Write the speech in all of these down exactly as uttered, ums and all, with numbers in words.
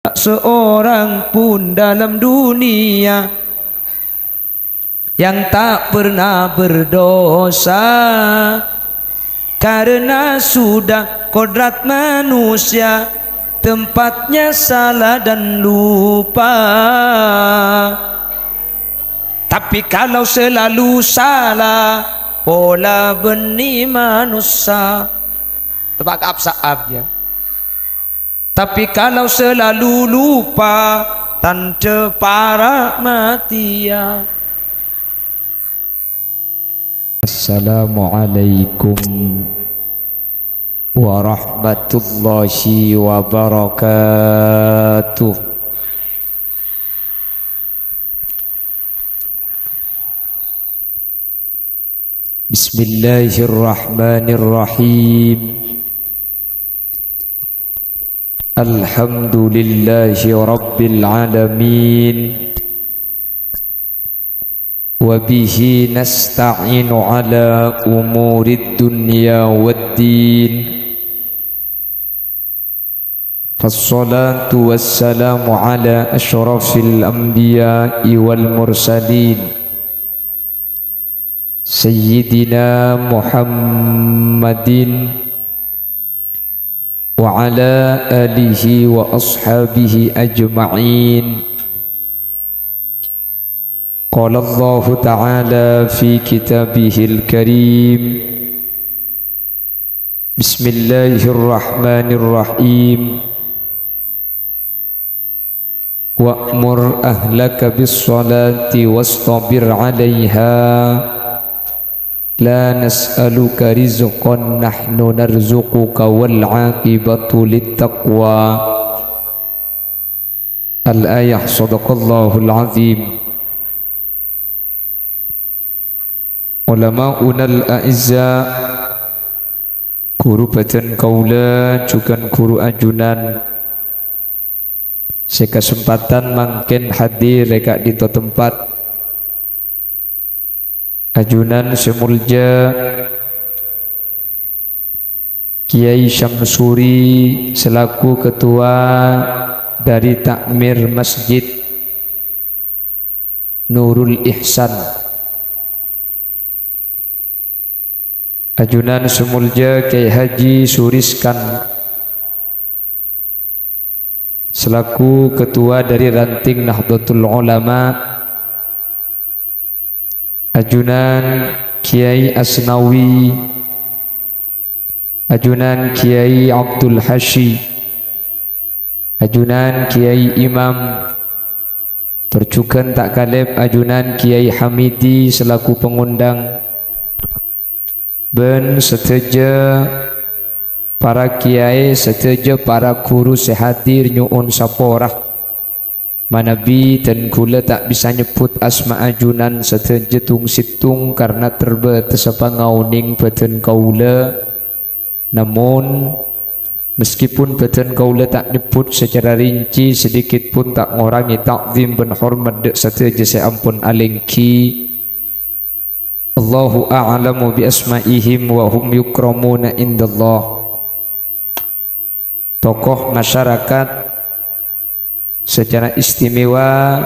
Tak seorang pun dalam dunia yang tak pernah berdosa, karena sudah kodrat manusia tempatnya salah dan lupa. Tapi kalau selalu salah, pola bânnè manossa. Teppa' ka apsa'ab, ya. Tapi kalau selalu lupa, tandhâ para' matèya. Assalamualaikum warahmatullahi wabarakatuh. Bismillahirrahmanirrahim. Alhamdulillahi rabbil alamin. Wa bihi nasta'inu ala umurid dunya waddin. Fassalatu wassalamu ala asyrafil anbiya'i wal mursalin, Sayyidina Muhammadin wa ala alihi wa ashabihi ajma'in. Qala Allahu ta'ala fi kitabihil karim, Bismillahirrahmanirrahim. Wa'mur ahlaka bis-shalati wastabir 'alaiha. La nas'aluka rizqan, nahnu narzuquka, wal 'aqibatu lit-taqwa. Al-ayah, shadaqallahul azim. Ulama'unal a'izza, ghuru bhâdhân kaulâ jhughân ghuru ajunan sè kasempadhân mangkèn hadir è ka'dinto tempat. Ajunan sè molja, Kiai Syamsuri selaku ketua dari Takmir Masjid Nurul Ihsan. Ajunan sè molja Kiai Haji Suriskan selaku ketua dari Ranting Nahdlatul Ulama. Ajunan Kiai Asnawi, ajunan Kiai Abdul Hasyi, ajunan Kiai Imam, tor jhughân ta' kalèp ajunan Kiai Hamidi selaku pangondhâng. Bân sadhâjâ para kiai, sadhâjâ para ghuru sè hadir nyo'on sapora. Manabi dân kaulâ ta' bisa nyebbhut asma ajunan sadhâjâ tong-sèttong karna terbâtessa pangaonèng bhâdhân kaulâ. Namon, meskipun bhâdhân kaulâ ta' nyebbhut sacara rinci, sedikit pun ta' ngorangè ta'zim bân hormat dâ' sadhâjâ sè ampon alèngghi. Allahu a'lamu bi asma'ihim wa hum yukramuna indallah. Tokoh masyarakat, secara istimewa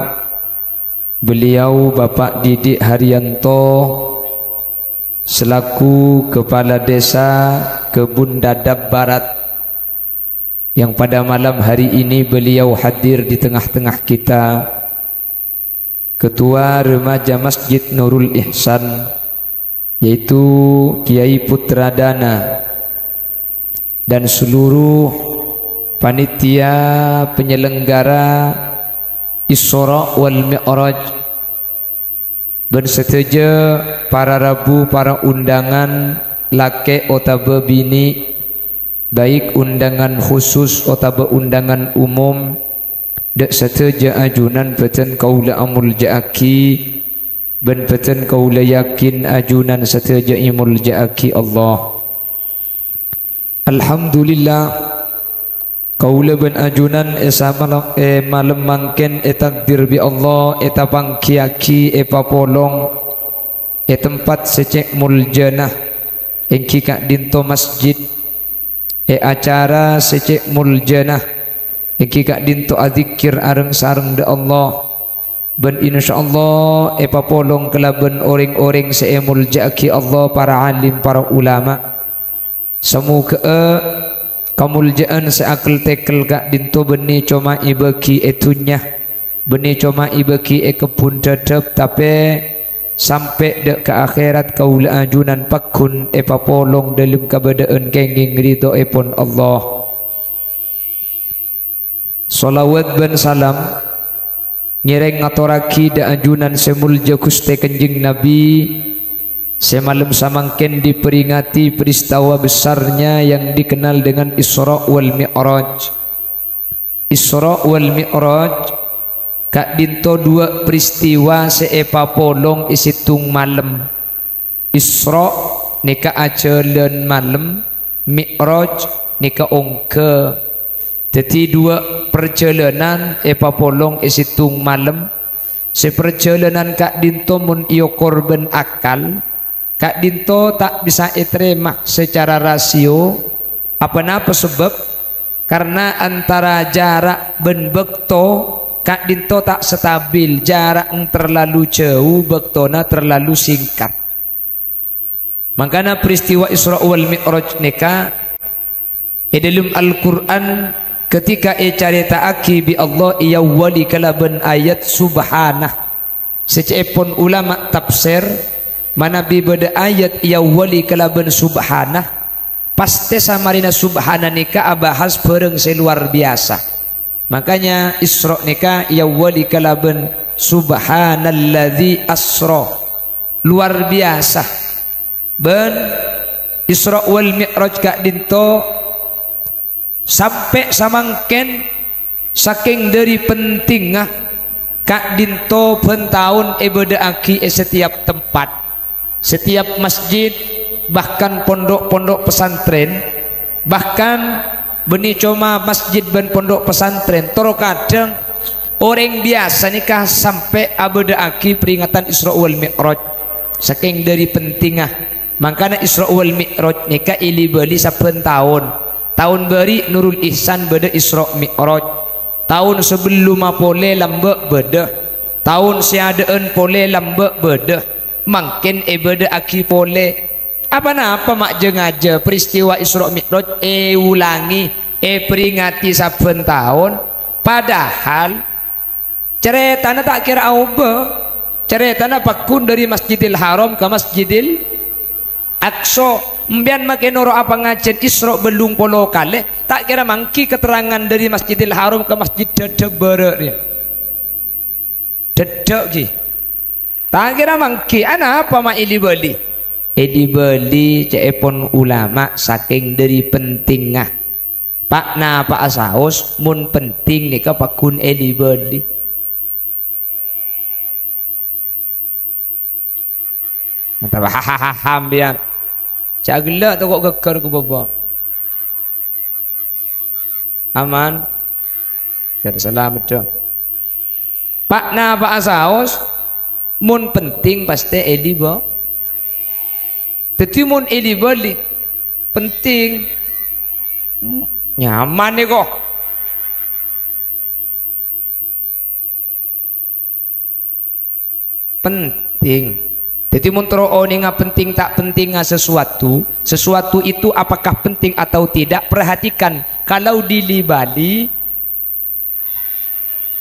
beliau Bapak Didik Haryanto selaku Kepala Desa Kebun Dadap Barat, yang pada malam hari ini beliau hadir di tengah-tengah kita. Ketua Remaja Masjid Nurul Ihsan, yaitu Kiai Putra Dana, dan seluruh panitia penyelenggara Isra wal Mi'raj, bân sadhâjâ para rabu, para undangan, lakè' otabâ binè', baik undangan khusus otabâ undangan umum, dâ' sadhâjâ ajunan bhâdhân kaulâ amolja'aghi, bân bhâdhân kaulâ yakin ajunan sadhâjâ èmolja'aghi Allah. Alhamdulillah, kaulâ bân ajunan è samalem, è malem mangkèn ètakdir bi' Allah, ètapangghiyaghi, èpapolong è tempat sè cè' moljâna, èngghi ka'dinto masjid, è acara sè cè' moljâna, Èngghi ka'dhinto adzikkèr areng-sareng dâ' Allah, bân insyaallah èpapolong kalabân orèng-orèng sè èmoljâ'aghi Allah, para alim, para ulama. Samoghâ'â kamoljâ'ân sè akel-tèkel ka'dhinto bânnè coma èbâgi è dhunnya, bânnè coma èbâgi è kebbhun dhâdhâp, tapè sampè' dâ' ka akhèrat kaulâ ajunan pagghun èpapolong dâlem kabâdâ'ân kèngèng ridhoèpon Allah. Shalawat bân salam ngèrèng ngatorraghi dâ' ajunan sè moljâ Ghustè Kanjeng Nabi, sè malem samangkèn diperingati peristiwa besarnya yang dikenal dengan Isra wal Mi'raj. Isra wal Mi'raj ka'dhinto duwâ' peristiwa sè èpapolong è sèttong malem. Isra nèka ajhâlân malem, Mi'raj nèka ongghâ. Dhâddhi, duwâ' parjhâlânan èpapolong è sèttong malem. Sè parjhâlânan ka'dhinto mon èokor bân akal, ka'dhinto ta' bisa ètarèma sacara rasio. Aponapa sabâb? Karna antara jhârâ' bân bâkto ka'dhinto ta' stabil, jhârâ' terlalu jhâu, bâktona terlalu singkat. Mangkana peristiwa Isra wal Mi'raj nèka è dâlem Al-Qur'an ketika ècarèta'aghi bi' Allah èawwali kalabân ayat Subhana. Sè ca'èpon ulama tafsir, manabi bâdâ ayat èawwali kalabân Subhana, pastè samarèna Subhana nèka abahas bhârâng sè luar biyasa. Makanya Isra nèka èawwali kalabân Subhanalladzi asra. Luar biyasa. Bân Isra wal Mi'raj ka'dhinto sampè' samangkèn sakèng dâri pentingnga ka'dhinto bân taon èbâdâ'aghi è setiap tempat, setiap masjid, bahkan pondok-pondok pesantren, bahkan bânnè coma masjid bân pondok pesantren, toro kadhâng orèng biyasa nèka sampè' abâdâ'aghi peringatan Isra wal Mi'raj. Sakèng dâri pentingnga, mangkana Isra wal Mi'raj nèka èli-bâli sabbhân taon. Taon bâri' Nurul Ihsan bâdâ Isra Mi'raj. Taon sabellumma polè lambâ' bâdâ. Taon sè adâ'ân polè lambâ' bâdâ. Mangkèn èbâdâ'aghi polè. Aponapa ma' jâ-ngajâ peristiwa Isra Mi'raj èolangè, èperingati sabbhân taon? Padahal carètana ta' kèra aobâ. Carètana pagghun dâri Masjidil Haram ka Masjidil Aqsa. Empèyan makè noro' apangajiyân Isra bâllung polo kalè, ta' kèra mangghi keterangan dâri Masjidil Haram ka Masjid Dhâdhâp Bârâ' rèya. Dhâddhâ' ghi. Ta' kèra mangghi, anapa ma' èli-bâli? Èli-bâli ca'èpon ulama sakèng dâri pentingnga. Pa'-napa'a saos, mon penting nèka pagghun èli-bâli. Mantap, hahaha, sampèyan. Jhâ' ghellâ' toko' ghâgghâr ko bâbâ. Aman? Jhâ' salamet, dâ. Pa'-napa'a saos, mon penting pastè èli-bâ-, Dhâddhi, mon èli-bâli, penting. Nyaman nèko. Penting. Dhâddhi, mon terro onènga penting ta' pentingnga sesuatu, sesuatu itu apakah penting atau tidak, perhatikan. Kalau dili-bali,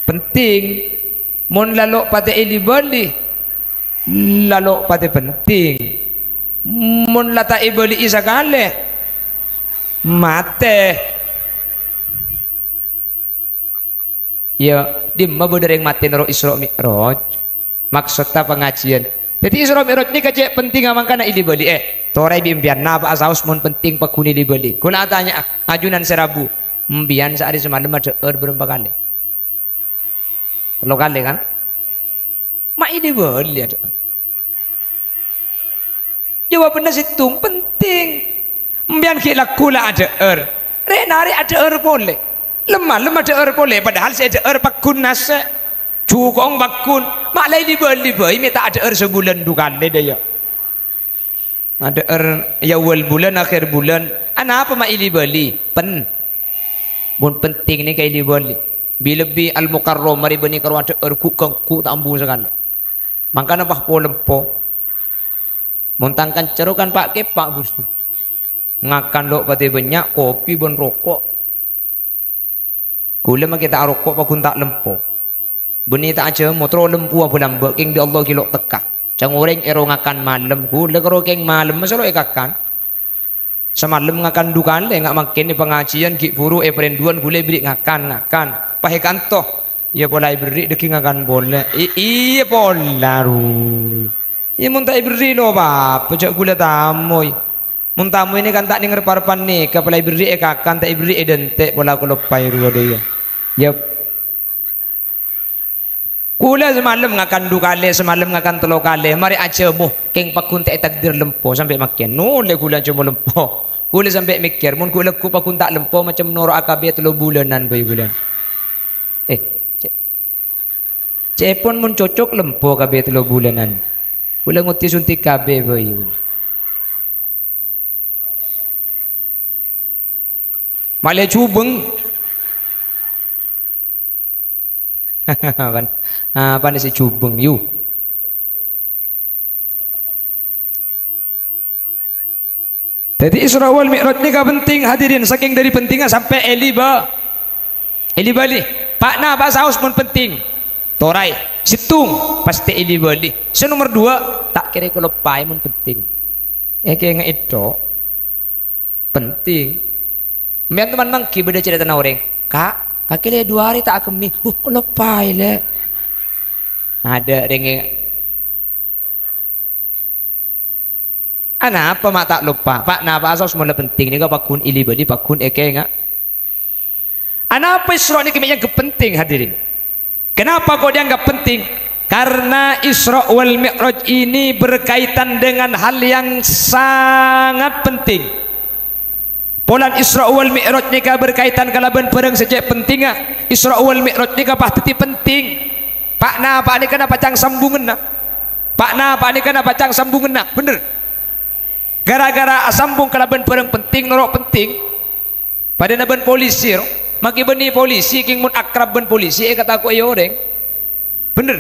penting. Mon la lo' patè èli-bâli, la lo' patè penting. Mon la ta' èbâli'i sakalè, matè. Iyâ, dimma bâdâ rèng matè noro' Isra Mi'raj? Maksodda pangajiyân. Dhâddhi Isra Mi'raj nèka cè' pentingnga mangkana èli-bâli. Eh, torè bi' empèyan, napa'a saos mon penting pagghun èli-bâli? Kaulâ atanya'a, ajunan sè rabu. Empèyan saarè samalem adhâ'âr bârâmpa kalè? Tello kalè, kan? Ma' èli-bâli adhâ'âr. Jawabanna sèttong, penting. Empèyan ghi' lagghu la adhâ'âr. Rè-narè adhâ'âr polè. Lem-malem adhâ'âr polè, padahal sè èdhâ'âr pagghun nasè'. Jhuko'na pagghun. Ma' la èli-bâli bhâi mè' ta' adhâ'âr sabulân du kalè, dâ, iyâ. Adhâ'âr è awwal bulân, akhèr bulân. Anapa ma' èli-bâli? Pen-, Mon penting nèka èli-bâli. Bi-lebbi Al-Mukarram marè bânnè karo adhâ'âr ghu'-ganggu ta' ambu sakalè. Mangkana pas po-lempo. Mon tang kanca ro kan pa'-kèpa', Gus. Ngakan lo' patè bânnya', kopi bân roko'. Kaulâ makè ta' aroko' paggun ta' lempo. Bânnè ta' ajâmo, terro lempowa bâlâmbâ', kèng bi' Allah ghi' lo' tekka. Ca'na orèng èro ngakan malem, kaulâ karo kèng malem, masa lo' èkakan. Samalem ngakan du kalè, nga' mangkèn è pangajiân ghi' bhuru èparènduwân, kaulâ èberri' ngakan, ngakan. Pas èkanto, iyâ pola èberri' dhâggi' ngakan polè. I-, iyâ pola, ru. Iyâ, mon ta' èberri' lo' apa-apa, jhâ' kaulâ tamoy. Mon tamoy nèka kan ta' nèng rep-arebbhân nèka, pola èberri' èkakan, ta' èberri' èdhânte', pola kaloppaè rowa dâ' iyâ. Yep. Kaulâ samalem ngakan du kalè, samalem ngakan tello kalè, marè ajâmo, kèng paggun ta' ètakdir lempo sampè' mangkèn. Nolè kaulâ ajâmo lempo. Kaulâ sampè' mèkkèr, mon ghu' lagghu' paggun ta' lempo, macem noro' A K B tello bulânan bhâi kaulâ. Eh, cè'. Cè'èpon mon cocok lempo K B tello bulânan. Kaulâ ngoddhi suntik K B bhâi. Malè jhubeng. Pan-, apana sè jhubeng, yu? Dhâddhi Isra wal Mi'raj nèka penting, hadirin, sakèng dhâri pentingnga sampè' èli-bâ-, èli-bâli. Pa' napa'a saos mon penting. Toraè, sèttong, pastè èli-bâli. Sè nomer duwâ', ta' kèra kaloppaè mon penting. Èkèngaè, Dok. Penting. Mèn teman mangghi bâdâ carètana orèng, "Ka', kakè lè' du arè ta' akemmè." "Huh, kaloppaè, Lè'." Adâ' rèngè. Anapa ma' ta' loppa? Pa' napa'a saos mon la penting nèka paggun èli-bâli, paggun èkènga. Anapa Isra nèka mè' èanggep penting, hadirin? Kenapa kok dianggap penting? Karena Isra wal Mi'raj ini berkaitan dengan hal yang sangat penting. Polana Isra wal Mi'raj nèka berkaitan kalabân bhârâng sè cè' pentingnga. Isra wal Mi'raj nèka pas dhâddhi penting. Pa' napa'a nèka napacang sambunganna. Pa' napa'a nèka napacang sambunganna. Bhender. Gara-gara asambung kalabân bhârâng penting, noro' penting. Padâna bân polisi, ro. Makè bânnè polisi, kèng mon akrab bân polisi, èkatako'è orèng. Bhender.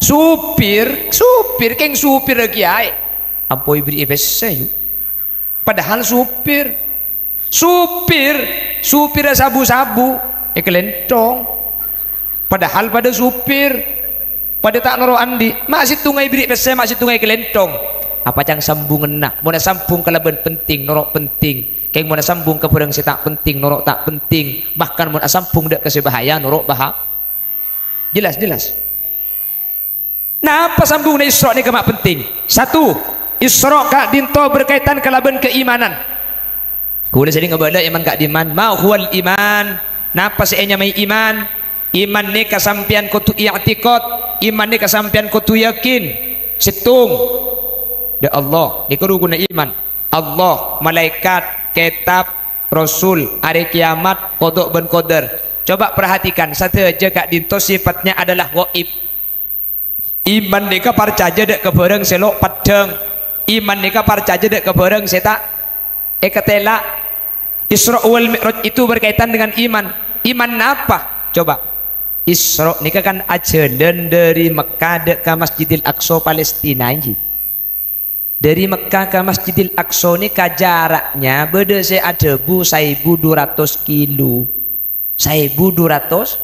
Supir, supir, kèng supir kèyaè. Ampo èberri'i pèssè, yu. Padahal supir. Supir, supirra sabu-sabu, èkalènthong. Padahal padâ supir, padâ ta' noro' andi'. Ma' sèttonga èberri' pèssè, ma' sèttonga èkalènthong. Apacang sambunganna? Mon asambung kalabân penting, noro' penting. Kèng mon asambung ka bhârâng sè ta' penting, noro' ta' penting. Bahkan mon asambung dâ' ka sè bahaya, noro' baha-, jelas, jelas. Napa sambungnga Isra nèka ma' penting? Satu, Isra ka'dinto berkaitan kalabân keimanan. Kaulâ sering ngabâlâ iman ka'dimman. Ma huwal iman? Napa sè ènyamaè iman? Iman nèka sampèyan kodhu i'tikad, iman nèka sampèyan kodhu yakin. Sèttong, dâ' Allah, nèka rukunna iman. Allah, malaèkat, kètab, rasul, arè kiyamat, qada bân qadar. Coba perhatikan, sadhâjâ ka'dinto sifatnya adalah ghaib. Iman nèka parcajâ dâ' ka bhârâng sè lo' peddhâng. Iman nèka parcajâ dâ' ka bhârâng sè ta' èkatèla'. Isra wal Mi'raj itu berkaitan dengan iman. Iman napa? Coba. Isra nèka kan ajhâlân dâri Mekkah dâ' ka Masjidil Aqsa Palestina, ènggi. Dâri Mekkah ka Masjidil Aqsa nèka jaraknya bâdâ sè adhâbu saèbu du ratos kilo. Saèbu du ratos?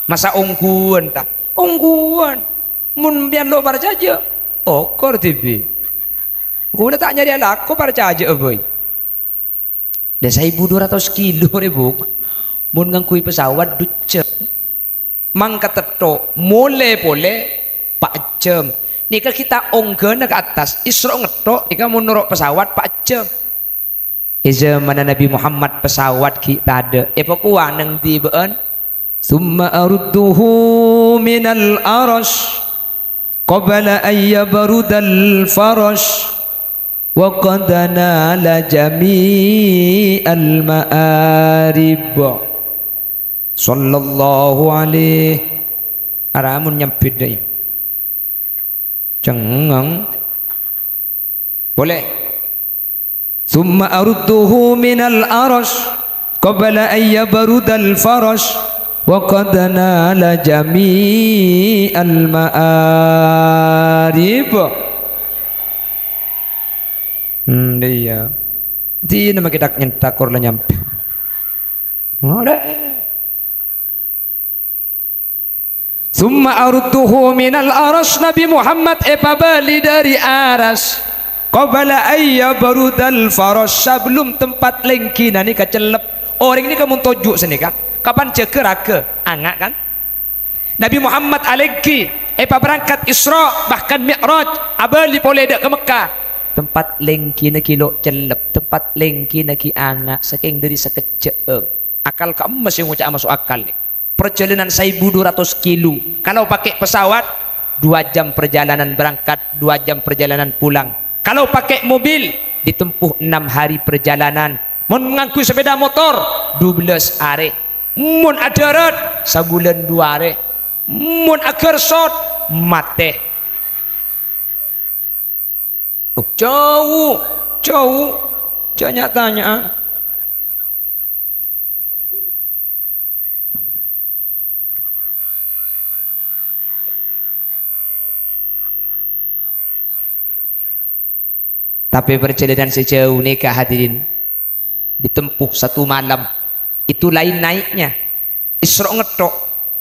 Masa ongghuwân, ta? Ongghuwân. Mon sampèyan lo' parcajâ, okor dhibi'. Kaulâ ta' nyarè alako parcajâ'â bhâi. Lah, saèbu du ratos kilo rè, Bu. Mon ngangghuy pesawat, du jhâm. Mangkat tèttho, molè polè, pa' jhâm. Nèka ghi' ta' ongghâna ka attas, Isra ngettok, nèka mon noro' pesawat, pa' jhâm. È jhâmanna Nabbhi Muhammad, pesawat ghi' tadâ'. Èpakowa neng dibâ'ân? "Tsumma arudduhu minal arasy qabla an yabrudal farash, wa qad nala jami'al ma'arib." Sallallahu alaihi. Aramun nyambit dâi. Cengngeng. Boleh. "Tsumma arudduhu minal arasy Qabla an yabrudal farash wa qad nala jami'al ma'arib. Hmm, iyâ. Dina makè dak-nyentak kor la nyampè. Ora. Tsumma arudtuhu minal aras, Nabi Muhammad èpabâli dâri aras. Qabla an yabrudal farash, sabellum tempat lèngghina nèka cellep. Orèng nèka mon toju' sanèka, kapan jâgâ ragâ, anga' kan? Nabi Muhammad alènggi, èpaberangkat Isra, bahkan Mi'raj, abâli polè dâ' ka Mekkah. Tempat lèngghina ghi' lo' cellep, tempat lèngghina ghi' anga' sakèng dâri sakejjhâ'ân. Akal ka'emma sè ngoca'a maso' akal nè. Perjalanan saèbu dua ratus kilo. Kalau pakai pesawat, dua jam perjalanan berangkat, dua jam perjalanan pulang. Kalau pakai mobil, ditempuh enam hari perjalanan. Mon ngangghuy sepeda motor, dua belas arè. Mon adhârât, sabulân dua arè. Mon agersot, matè. Oh, jhâu, jhâu. Jhâ' nya-tanya'a. Tapè parjhâlânan sè jhâu nèka, hadirin, ditempuh satu malam. Itu lain naiknya. Isra' ngettok.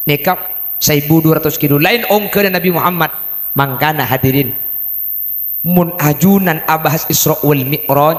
Nèka saèbu dua ratus kilo. Lain ongghâna Nabi Muhammad. Mangkana, hadirin, Mon ajunan abahas Isra wal Mi'raj,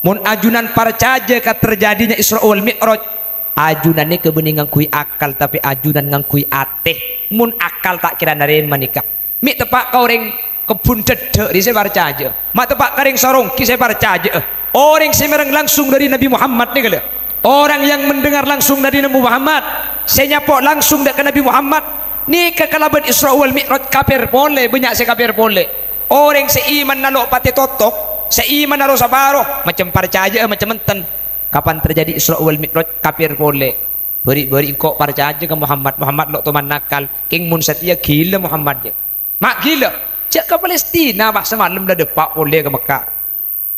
mon ajunan parcajâ ka terjadinya Isra wal Mi'raj, ajunan nèka bânnè ngangghuy akal, tapè ajunan ngangghuy atè. Mon akal ta' kèra narèma nèka. Mè' teppa' ka orèng kebbhun dhâddhâ' rè sè parcajâ. Ma' teppa' ka orèng Saronggi sè parcajâ. Orèng sè mèreng langsung dâri Nabi Muhammad nèka lho. Orang yang mendengar langsung dari Nabi Muhammad, sè nyapo' langsung dâ' ka Nabi Muhammad, nèka kalabân Isra wal Mi'raj kapèr polè, bânnya' sè kapèr polè. Orèng sè imanna lo' patè totok, sè imanna ro-saparo, macem parcajâ'â, macem enten. Kapan terjadi Isra wal Mi'raj, kapèr polè. Bâri'-bâri' engko' parcajâ ka Muhammad, Muhammad lo' toman nakal, kèng mon satèya ghilâ Muhammad, jâ. Ma' ghilâ, jâ' ka Palestina, bâ' samalem la dâpa' polè ka Mekkah.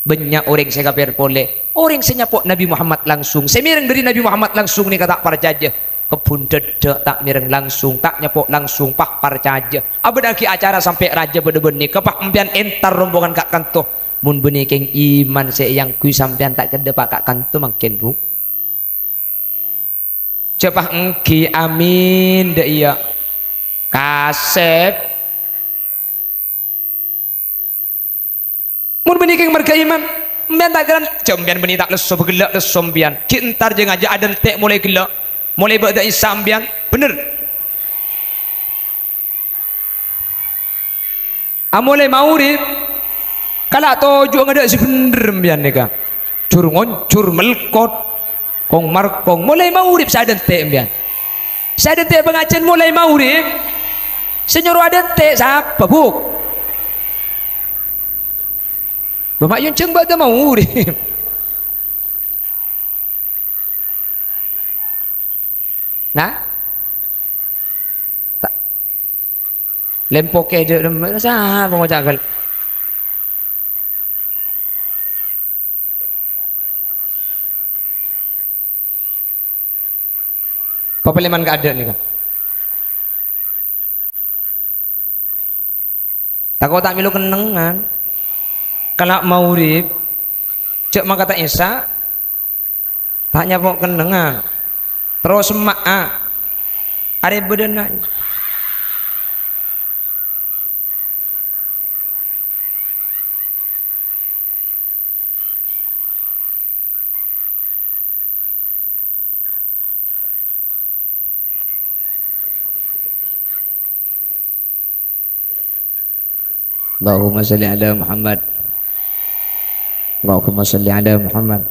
Bânnya' orèng sè kapèr polè, orèng sè nyapo' Nabi Muhammad langsung, sè mèreng dâri Nabi Muhammad langsung nèka ta' parcajâ. Kebbhun dhâddhâ' ta' mèreng langsung, ta' nyapo' langsung, pas parcajâ. Abâdhâ'aghi acara sampè' rajâ padâ bânnè, kapa' empèyan entar rombongan ka' kanto. Mon bânnè kèng iman sè èangghuy sampèyan ta' kèra dâpa' ka' kanto mangkèn, Bu. Jâ' pas ènggi, amin, dâ' iyâ. Kasèp. Mon bânnè kèng marghâ iman, empèyan ta' kèra, jâ' empèyan bânnè ta' lesso, ghellâ' lesso empèyan. Ghi' entar jâ' ngajhâk adântè' molaè ghellâ', molaè bâdâ Isa empèyan, bhender? Amolaè maghrib, kala' toju' ngadâ' sè bhender empèyan nèka. Jur-ngonjur, melkot, kong-markong, molaè maghrib sè adântè' empèyan. Sè adântè' pangajiân molaè maghrib, sè nyoro adântè' sapa, Bu? Bâ' ma' yonjhâng bâdâ maghrib. Nah? Ta-, lempokè dâ', saha pangoca' ghellâ'? Papalèman kaadâ' nèka. Tako' ta' mèlo kennengngan. Kala' maghrib, jâ' mangkata Isa, ta' nyapo' kennengngan. Terros emma'a. Arè bâdâna. Allahumma shalli ala Muhammad. Allahumma shalli ala Muhammad.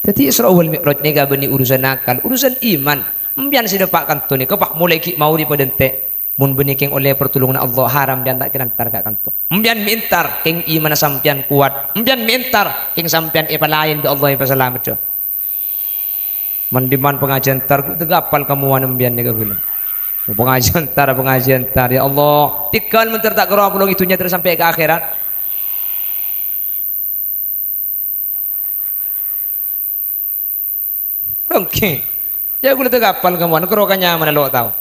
Dhâddhi Isra wal Mi'raj nèka bânnè urusan akal, urusan iman. Empèyan sè dâpa' kanto nèka, pas molaè ghi' maghrib padâ èntè'. Mon bânnè kèng ollè partolonganna Allah, haram empèyan ta' kèra èntar ka kanto. Empèyan mè' èntar kèng imanna sampèyan kowat. Empèyan mè' èntar kèng sampèyan èpalaèn bi' Allah, èpasalameddhâ. Mon dimman pangajiân èntar, ghu' tegghâ apal kamowan empèyan nèka ghulâ. Pangajiân èntar, pangajiân èntar. Ya Allah, tèngghâl mon èntar ta' kèra polong è dhunnya terros sampè' ka akhèrat. Onggi. Jâ' ghulâ tèghâ apal kamowan, karo ka nyamana lo' tao.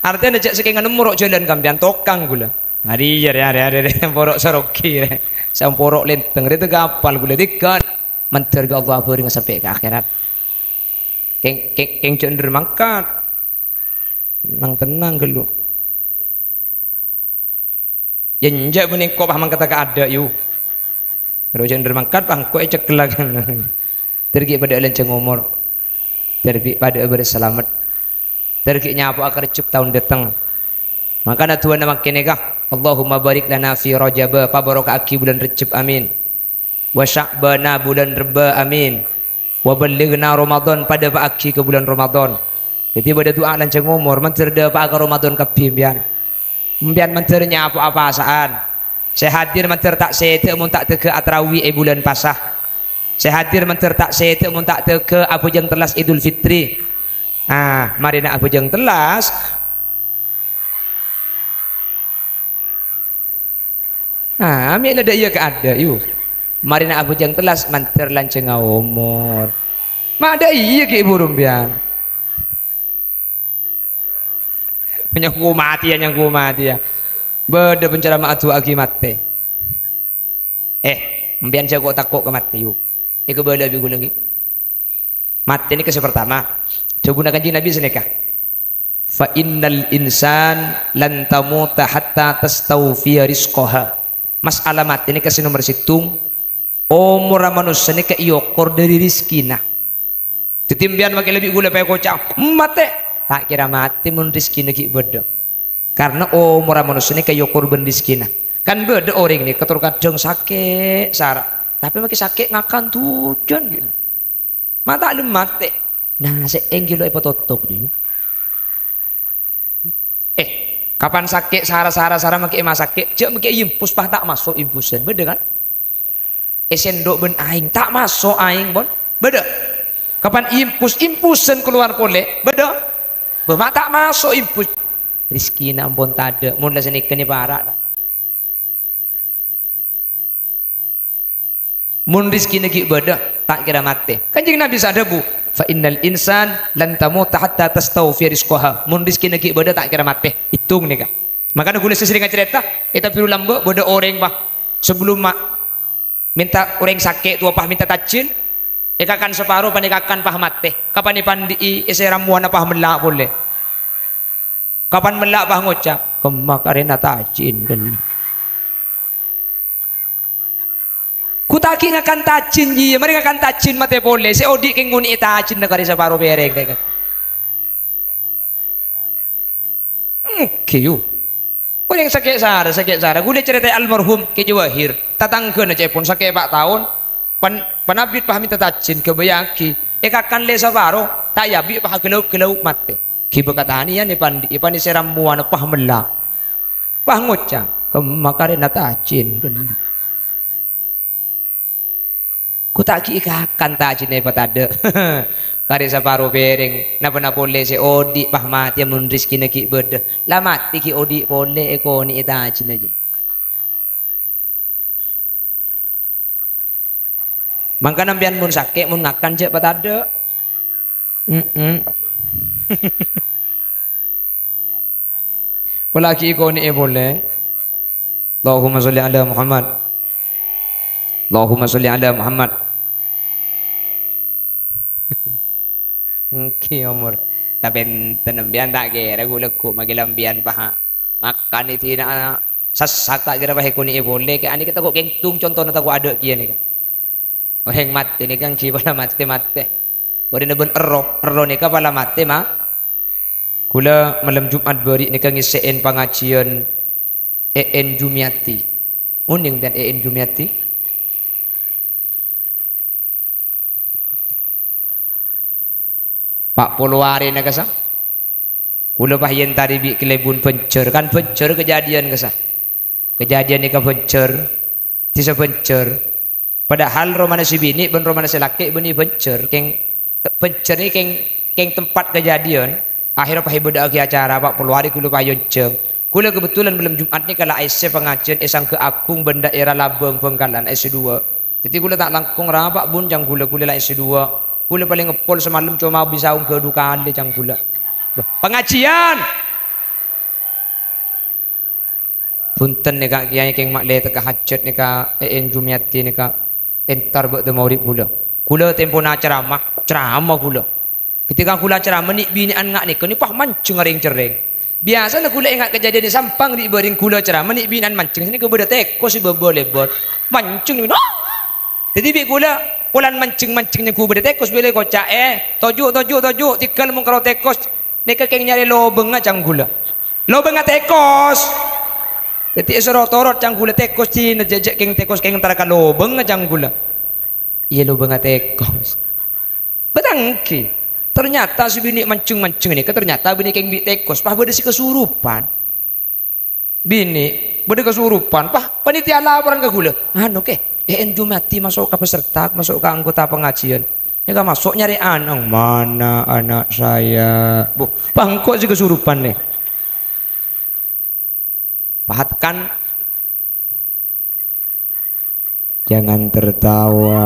Artèna jâ' sakènga nemmo ro' jhâlân kampèyan, tokang ghulâ. Arèya rè, arè, arè, rè, poro' sarogi rè. Samporo' lèntèng rè tèghâ apal ghulâ tèghâ. Mandhâr ka Allah abhârengnga sampè' ka akhèrat. Kèng, kèng, kèng jâ' endher mangkat. Nang-tennang ghâllu. Yâ, enjâ' bânnè engko' pas mangkaddhâ ka adâ', yu. Ro jâ' endher mangkat, pas engko' ècekkella. Ter ghi' padâ'â lanjhâng omor. Ter ghi' padâ'â bârâs salamet. Ter ghi' nyapo'a ka Rejjeb taon dâteng. Mangkana du'âna mangkèn nèka, "Allahumma barik lana fi Rajaba," pabaroka'aghi bulân Rejjeb, amin. "Wa Sya'bana," bulân Rebbâ, amin. "Wa ballighna Ramadan," padâpa'aghi ka bulân Ramadan. Dhâddhi bâdâ du'a lanjhâng omor, mandhâr dâpa'a ka Ramadan kabbhi empèyan. Empèyan mandhâr nyapo'a pasa'an. Sè hadir mandhâr ta' sèdhâ mon ta' dâgghâ' atarawi è bulân pasa. Sè hadir mandhâr ta' sèdhâ mon ta' dâgghâ' abhâjâng tellas Idul Fitri. Ah, marèna abhâjâng tellas. Ah, mè' la dâ' iyâ ka adâ', yu. Marèna abhâjâng tellas mandhâr lanjhângnga omor. Ma' dâ' iyâ ghi' buru empèyan. Nyangko matè, yâ, nyangko matè, yâ. Bâdâ penceramah adu'aaghi matè. Eh, empèyan jâ' ko-tako' ka matè, yu. Èkabâlâ bi' ghulâ ghi'. Matè nèka sè partama. Dhâbuna Kanjeng Nabi sanèka, "Fa innal insan lan tamuta hatta tastawfiya rizqaha." Mas'ala matè nèka sè nomer sèttong, omorra manossa nèka èokor dâri rejhekkèna. Dhâddhi empèyan makè lebbi ghulâ pèkoca', "Matè." Ta' kèra matè mon rejhekkèna ghi' bâdâ. Karna omorra manossa nèka èokor bân rejhekkèna. Kan bâdâ orèng nèka tor kadhâng sakè' sara, tapè makè sakè' ngakan dhujân ghi'. Ma' ta' lem matè. Nah, sè èngghi lo' èpatotop, yu. Eh, kapan sakè' sara-sara, sara makè masakè', jâ' makè èimpus, pas ta' maso' impusan, bâdâ kan? Èsèndok bân aèng, ta' maso' aèng, pon. Bâdâ. Kapan impus, impusan kalowar polè, bâdâ. Bâ, ma' ta' maso' impus. Rejhekkèna ampon tadâ', mon la sanèka nè para', ta'. Mon rejhekkèna ghi' bâdâ, ta' kèra matè. Kanjeng Nabi sè adhâbu, "Fa innal insan lan tamuta hatta tastawfiya rizqaha." Mon rejhekkèna ghi' bâdâ, ta' kèra matè. Ètong nèka. Makana ghulâ sè serrèng acarèta, è Tabiru Lambâ' bâdâ orèng, pas, sabellumma mènta orèng sakè' towa, pas mènta tajin, èkakan saparo, panèka kan pas matè. Kapan èpandi'i, èsè rammowanna pas mella' polè. Kapan mella' pas ngoca', "Kemma karèna tajin, ghellâ'." Ghu ta' ghi' ngakan tajin, iyâ, marè ngakan tajin matè polè. Sè odi' kèng ngonè'è tajinna karè saparo pèrèng, dèkèt. Èngghi, yu. Orèng sakè' sara, sakè' sara. Ghulâ carètaè almarhum Kè Jawahir. Tatangghâna ca'èpon sakè' pa' taon. Pan-, panabit pas mènta tajin, ghâbâyyâghi. Èkakan lè saparo, ta' èabi' pas aghâlau-ghâlau matè. Ghibâ katanèyan èpandi'i, èpanèsè rammowanna pas mella'. Pas ngoca', "Kemma karèna tajin, ghellâ'." Ghu ta' ghi' èkakan tajinna èpatadâ'. Karè saparo pèrèng, napa-napa polè sè odi' pas matèya mon rejhekkèna ghi' bâdâ. La matè ghi' odi' polè èkonè'è tajinna jiyâ. Mangkana empèyan mon sakè', mon ngakan jâ' patadâ'. Mm-mm. Polè ghi' èkonè'è polè. Allahumma sholli ala Muhammad. Allahumma sholli ala Muhammad. Èngghi, omor. Tapè enten empèyan ta' kèra ghu-lagghu' makè la empèyan paha. Ngakan è dinna' sassak ta' kèra pas èkonè'è polè. Kè anèka tako' kèng tung contona tako' adâ' kèya nèka. Orèng matè nèka èngghi pola matè-matè. Bâdâna bân erroh, erroh nèka pola matè, ma-, Ghulâ malem Jum'at bâri' nèka ngèssè'è pangajiyân E N Jumyati. Onèng bân E N Jumyati? Pa' polo arèna kassa. Ghulâ pas èyèntari bi' kalèbun Bânjhâr, kan Bânjhâr kajhâdhiyân kassa. Kajhâdhiyân nèka Bânjhâr, dhisa Bânjhâr. Padahal romana sè binè' bân romana sè lakè' bânnè Bânjhâr, kèng te-, Bânjhâr nèka kèng, kèng tempat kajhâdhiyân. Akhèrra pas èbâdâ'âghi acara pa' polo arè ghulâ pas èyonjhâng. Ghulâ kebetulan malem Jum'at nèka la aèssè pangajiyân è Sanggah Agung bân Daerah Labang Bangkalan S dua. Dhâddhi ghulâ ta' langkong rapa' bun ca'na ghulâ, ghulâ la S dua. Kaulâ palèng ngèpol samalem coma bisa ongghâ du kalè, ca'na kaulâ. Bâh, pangajiân! Bhunten nèka, Kèyaè, kèng ma' lè tekka hajhât nèka, èèn Jumèyadhi nèka, entar bâdâ maulid kaulâ. Kaulâ tempona ceramah, ceramah kaulâ. Ketika kaulâ ceramah, nè'-binè'an nga' nèka, nè' pas manjeng rèng-cerrèng. Biyasana kaulâ ènga' kajhâdhiyân è Sampang, ri'-bârèng kaulâ ceramah, nè'-binè'an manjeng, sè nèka bâdâ tèkos sè bâbâ lèbât. Manjeng, nè'-, tèdhi bi' kaulâ, polana manjeng-manjeng nèko bâdâ tèkos, bilâ koca', "Eh, toju', toju', toju', tèghâl mon karo tèkos." Nèka kèng nyarè lobângnga ca'na kaulâ. Lobângnga tèkos. Dâddhi èsoro torot ca'na kaulâ tèkos dinah jhâ'-jhâ' kèng tèkos kèng entar ka lobângnga ca'na kaulâ. Iyâ, lobângnga tèkos. Bâtanggi. Ternyata sè binè' manjeng-manjeng nèka ternyata binè' kèng bi' tèkos, pas bâdâ sè kasurupan. Binè', bâdâ kasurupan, pas panitia laporan ka kaulâ. "Anu, Kè, èèn Jumèyadhi maso' ka peserta, maso' ka anggota pangajiân. Nèka maso' nyarè ana'." "Mana anak saya?" Buh, pas engko' sè kasurupan, nè. Pahatkan. Jangan tertawa.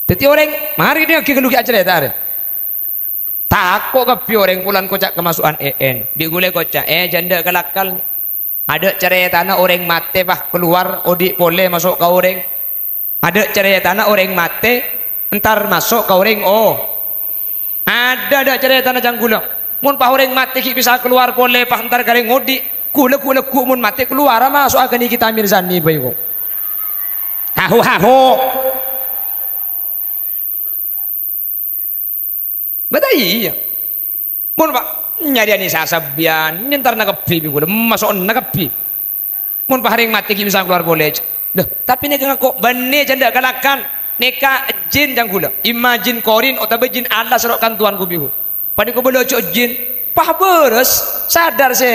Dâddhi orèng, marè nè ghi' ghâllu ghi' acarèta arè. Tako' kabbhi orèng polana koca' kamaso'an èèn. Bi' kaulâ koca', "Eh, jhâ' endâ' kalakal. Adâ' carètana orèng matè, pas, kalowar, odi' polè, maso' ka orèng. Adâ' carètana orèng matè, entar maso' ka orèng o-, Adâ', adâ' carètana ca'na kaulâ. Mon pas orèng matè ghi' bisa kalowar polè, pas entar ka orèng odi'. Kaulâ, kaulâ ghu' mon matè kalowara maso'a ka Nikita Mirzani bhâi ko'. Haho, haho. Bâdâ iyâ. Mon pas nyarèyana sasabbhiyân, nyentarna kabbhi bi' kaulâ, maso'na kabbhi. Mon pas orèng matè ghi' bisa kalowar polè. Loh, tapè nèka ngako bânnè jhâ' endâ' kalakal. Nèka jin ca'na kaulâ. Imma jin korin otabâ jin alas ro' kantowan ku bi' kaulâ. Panèka bâlâ jhâ' jin. Pas bârâs, sadar sè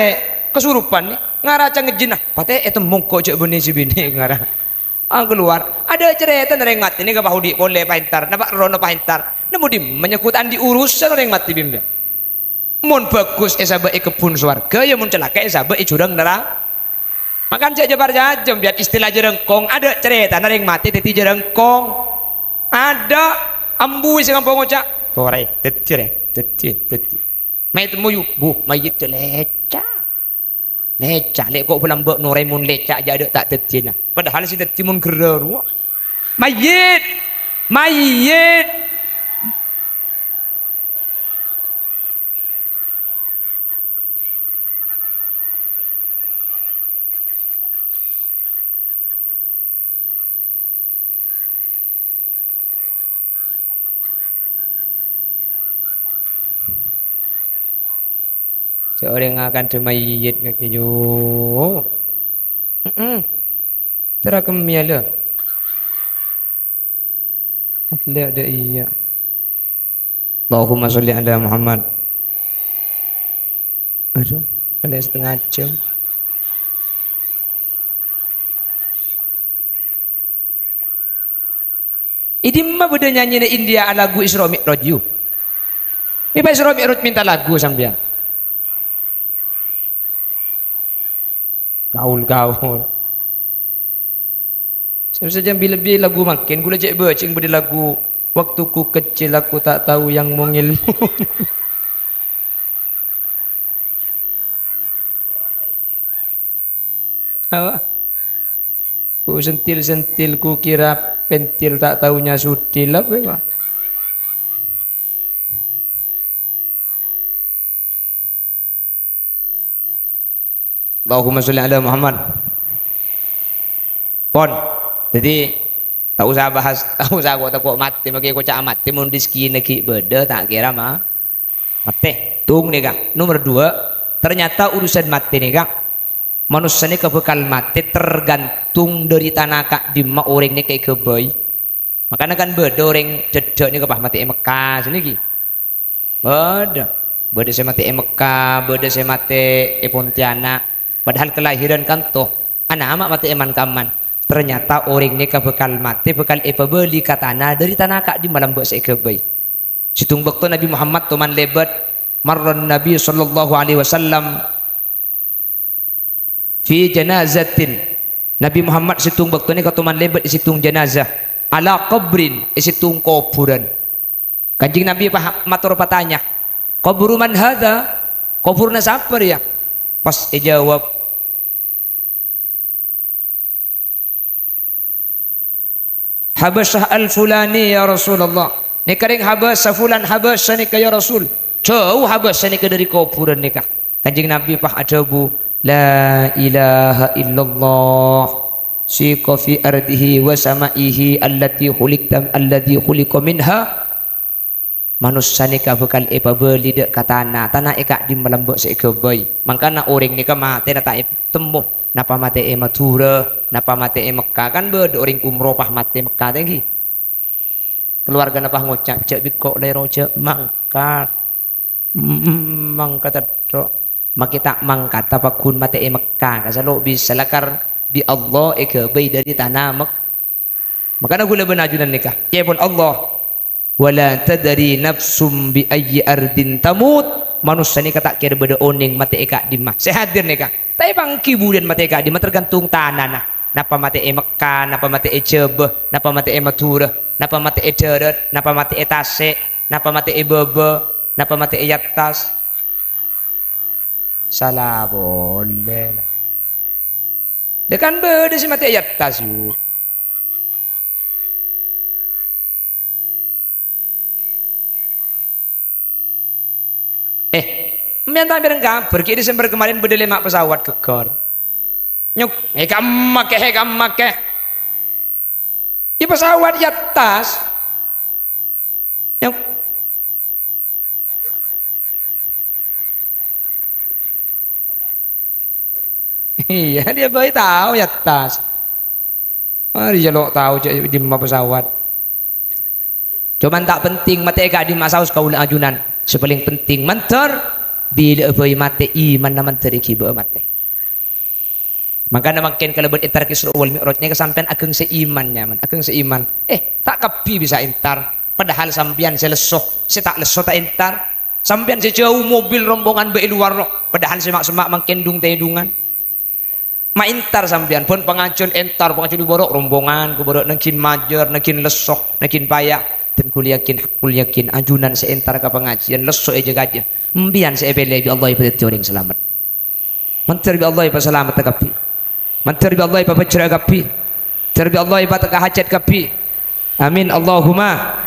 kasurupan nè. Ngara ca'na jin, "Ah, patè ètemmo ko' jhâ' bânnè sè binè' ngara." Ah, kalowar. Adâ' carètana orèng matè nèka pas odi' polè pas entar. Napa' rono pas entar. Nemmo dimma nyangghut andi' urusan orèng matè bi' mbiya. Mon bhâghus èsabâ' è kebbhun sowarghâ, yâ mon calaka' èsabâ' è jhurâng nara-, Makan jhâ' jâ-parjâjâ, biar istilah jârângkong. Adâ' carètana rèng matè dâddhi jârângkong. Adâ', ambu sè ngampong ngoca', "Torè, dâddhi, rè, dâddhi, dâddhi." Mè' temmo yu, "Bu, mayyit dâ' lèca'." Lèca', lè' ko' bâlâmbâ' norè mon lèca' jâ' adâ' ta' dâddhina. Padahal sè dâddhi mon ghârâ rowa. Mayyit! Mayyit! Jhâ' orèng akandhâ mayyit ngakè, yu. Heeh. Tèra kemmèya, lho. Lè' adâ' iyâ. Allahumma sholli ala Muhammad. Aduh, ada setengah jam. È dimma bâdâ nyanyina India alagu Isra Mi'raj, yu? Mè' pas Isra Mi'raj mènta lagu sampèyan. Kaul-kaul. Sè sajân bi-, lebbi lagu mangkèn, ghulâ cè' bâceng bâdâ lagu, "Waktuku kecil, aku tak tahu yang mungil." Apa? Ku sentil-sentil, ku kira pentil, tak taunya sutil. Apa, ya? Allahumma sholli ala Muhammad. Pon. Jadi, ta' osa bahas, ta' osa ko'-tako' matè, makè koca' matè, mon rejekkèna ghi' bâdâ, ta' kèra ma-, matè. Tung nèka. Nomor dua, ternyata urusan matè nèka, manossa nèka bhâkal matè tergantung dâri tana ka'dimma orèng nèka èghâbây. Makana kan bâdâ orèng cedhâ' nèka pas matè è Mekka sanèka. Bâdâ. Bâdâ sè matè è Mekka, bâdâ sè matè è Pontianak. Padahal kalahiran kanto, ana' ama' matè è man-kamman. Ternyata orèng nèka bhâkal matè, bhâkal èpabâli ka tana, dhâri tana ka'dimma lambâ' sè èghâbây. Sèttong bâkto Nabbhi Muhammad toman lèbât, marran Nabi sallallahu alaihi wasallam fi janazatin. Nabbhi Muhammad sèttong bâkto nèka toman lèbât è sèttong janazah, ala qabrin, è sèttong kobhurân. Kanjeng Nabbhi pa-, mator patanya, "Qabru man hadza?" Kobhurna sapa rèya? Pas èjâwâb, "Habasyah al-Fulani, ya Rasulullah." Nèka rèng Habasyah, fulan Habasyah nèka, ya Rasul. Jhâu Habasyah nèka dhâri kobhurân nèka. Kanjeng Nabbhi pas adhâbu, "La ilaha illallah. Siqa fi ardihi wa sama'ihi allati khuliqta, alladzi khuliqa minha." Manossa nèka bhâkal èpabâli dâ' ka tana, tana è ka'dimma lambâ' sè èghâbây. Mangkana orèng nèka matèna ta' ètemmo, napa matè è Madhurâ, napa matè è Mekka. Kan bâdâ orèng umroh pas matè Mekka, ta' ènggi? Kalowargana pas ngoca', "Jhâ' bi' engko' lèro, jhâ' mangkat." Mm, mangkat tèdhâ'. Makè ta' mangkat, apa ghun matè è Mekka. Kasalo' bisa lakar bi' Allah èghâbây dhâri tana Mek-, Mangkana kaulâ bân ajunan nèka, ca'èpon Allah, "Wa la tadri nafsum bi ayyi ardin tamut." Manossa nèka ta' kèra bâdâ onèng matè è ka'dimma. Sè hadir nèka, ta' èpangghi bulân matè è ka'dimma, tergantung tanana. Napa matè è Mekka, napa matè è Jhâbâ, napa matè è Madhurâ, napa matè è dhârât, napa matè è tasè', napa matè è bâbâ, napa matè è attas. Sala polè. Lah kan bâdâ sè matè è attas, yu. Eh, mènta bhâreng kabhâr, ghi' Desember kemarin bâdâ lèma' pesawat ghâggâr. Nyok, eh, kamma kè, eh, kamma kè. Di pesawat è attas. Nyok. Iyâ, dia bhâi tao è attas. Mari jhâ' lo' tao jhâ' dimma pesawat. Coma ta' penting matè è ka'dimma saos kaulâ ajunan. Sè palèng penting mandhâr bilâ bhâi matè, imanna mandhâr èghibâ'â matè. Mangkana mangkèn kalabân entar ka Isra wal Mi'raj nèka sampèyan aghângsè iman, nyaman, aghângsè iman. Eh, ta' kabbhi bisa entar. Padahal sampèyan sè lesso, sè ta' lesso ta' entar. Sampèyan sè jhâu mobil rombongan bâ' è lowar, padahal sè ma'-, semma' mangkèn dung-tèdungan. Ma' entar sampèyan, bân pangajiyân entar, pangajiyân bârâ' rombongan, bârâ' nangghing majâr, nangghing lesso, nangghing paya. Dan kaulâ yakin, kaulâ yakin, ajunan sè entar ka pangajiyân, lesso è jâgâ jâ. Empèyan sè èpèlè bi' Allah èpadhâddhi orèng salamet. Mandhâr bi' Allah èpasalamet kabbhi. Mandhâr bi' Allah èpabhâjhrâ kabbhi. Mandhâr bi' Allah èpatekka hajhât kabbhi. Amin, Allahumma.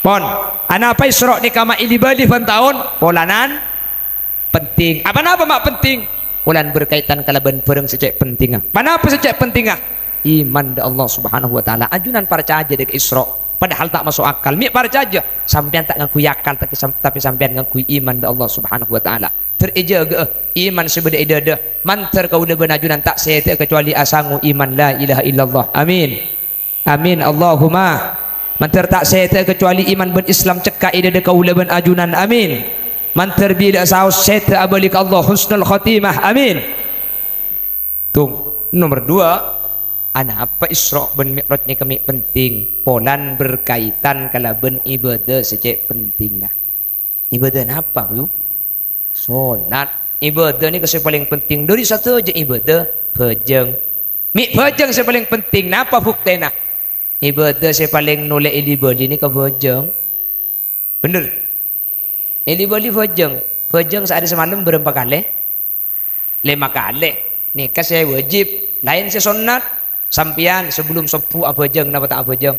Pon, anapa Isra nèka ma' èli-bâli bân taon? Polana penting. Apa napa ma' penting? Polana berkaitan kalabân bhârâng sè cè' pentingnga. Ponapa sè cè' pentingnga? Iman dâ' Allah Subhanahu wa Ta'ala. Ajunan parcajâ dâ' ka Isra, padahal ta' maso' akal. Mè' parcajâ, sampèyan ta' ngangghuy akal, tapè sam-, tapè sampèyan ngangghuy iman dâ' Allah Subhanahu wa Ta'ala. Mandhâr èjâgâ'â iman sè bâdâ è dâdâ. Mandhâr kaulâ bân ajunan ta' sèdhâ'â kacobâli asangou iman la ilaha illallah. Amin. Amin. Allahumma. Mandhâr ta' sèdhâ'â kacobâli iman bân Islam cekka' è dâdâ kaulâ bân ajunan. Amin. Mandhâr bilâ saos sèdhâ abâli ka Allah husnul khotimah. Amin. Tung, nomer dua, anapa Isra bân Mi'raj nèka mè' penting? Polana berkaitan kalabân ibâdâ sè cè' pentingnga. Ibâdâ napa, Bu? Solat. Ibâdâ nèka sè palèng penting. Dâri sadhâjâ ibâdâ, bhâjâng. Mè' bhâjâng sè palèng penting. Napa buktèna? Ibâdâ sè palèng nolè èli-bâli nèka bhâjâng. Bhender? Èli-bâli bhâjâng. Bhâjâng saarè samalem bârâmpa kalè? Lèma kalè. Nèka sè wâjib. Laèn sè sonnat. Sampèyan sabellum sobbhu abhâjâng napa ta' abhâjâng?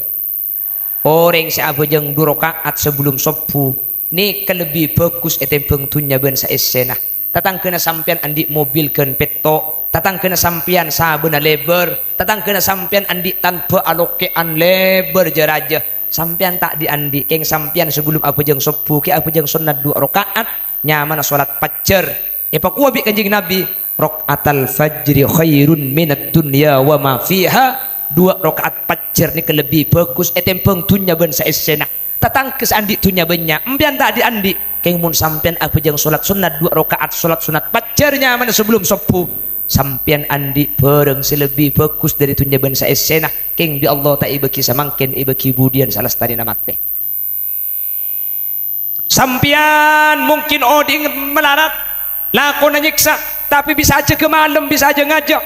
Orèng sè abhâjâng du raka'at sabellum sobbhu, nèka lebbi bhâghus ètèmbhâng dhunnya bân saèssèna. Tatangghâna sampèyan andi' mobil ghân pètto', tatangghâna sampèyan sabâna lèbâr, tatangghâna sampèyan andi' tanbhâ alokè'an lèbâr jâ-rajâ. Sampèyan ta' dhi'-andhi', kèng sampèyan sabellum abhâjâng sobbhu ghi' abhâjâng sonnat du raka'at, nyamana solat pajjhâr. Èpakowa bi' Kanjeng Nabi, "Raka'atal fajri khairun minad dunya wa ma fiha." Duwâ' raka'at pajjhâr nèka lebbi bhâghus ètèmbhâng dhunnya bân saèssèna. Tatangghâ sè andi' dhunnya bânnya', empèyan ta' dhi'-andhi'. Kèng mon sampèyan abhâjâng solat sonnat duwâ' raka'at solat sonnat pajjhâr nyamana sabellum sobbhu, Sampèyan andi' bhârâng sè lebbi bhâghus dhâri dhunnya bân saèssèna, kèng bi' Allah ta' èbâghi samangkèn, èbâghi budiyân salastarèna matè. Sampèyan mungkin odi'na malarat, lakona nyèksa, tapè bisa ajâgâ malem, bisa ajâ-ngajâ.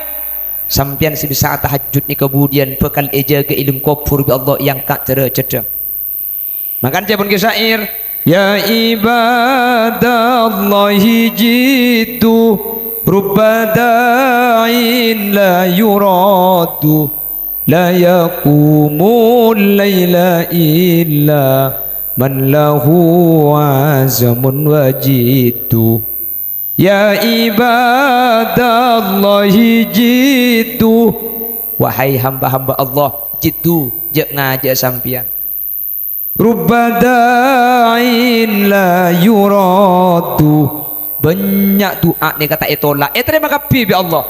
Sampèyan sè bisa atahajjud nèka budiyân bhâkal èjâgâ è alam kobhur bi' Allah, èangka' dârâjâddhâ. Mangkana ca'èpon Ki Syair, "Ya ibadallahi jiddu, rubba da'in la yuraddu, la yaqumul laila illa man lahu azmun wa jiddu. Ya ibadallahi jiddu." Wahai hamba-hamba Allah, jiddu, jâ' ngajâ'â sampèyan. "Rubba da'in la yuraddu." Bânnya' du'a nèka ta' ètolak, ètarèma kabbhi bi' Allah.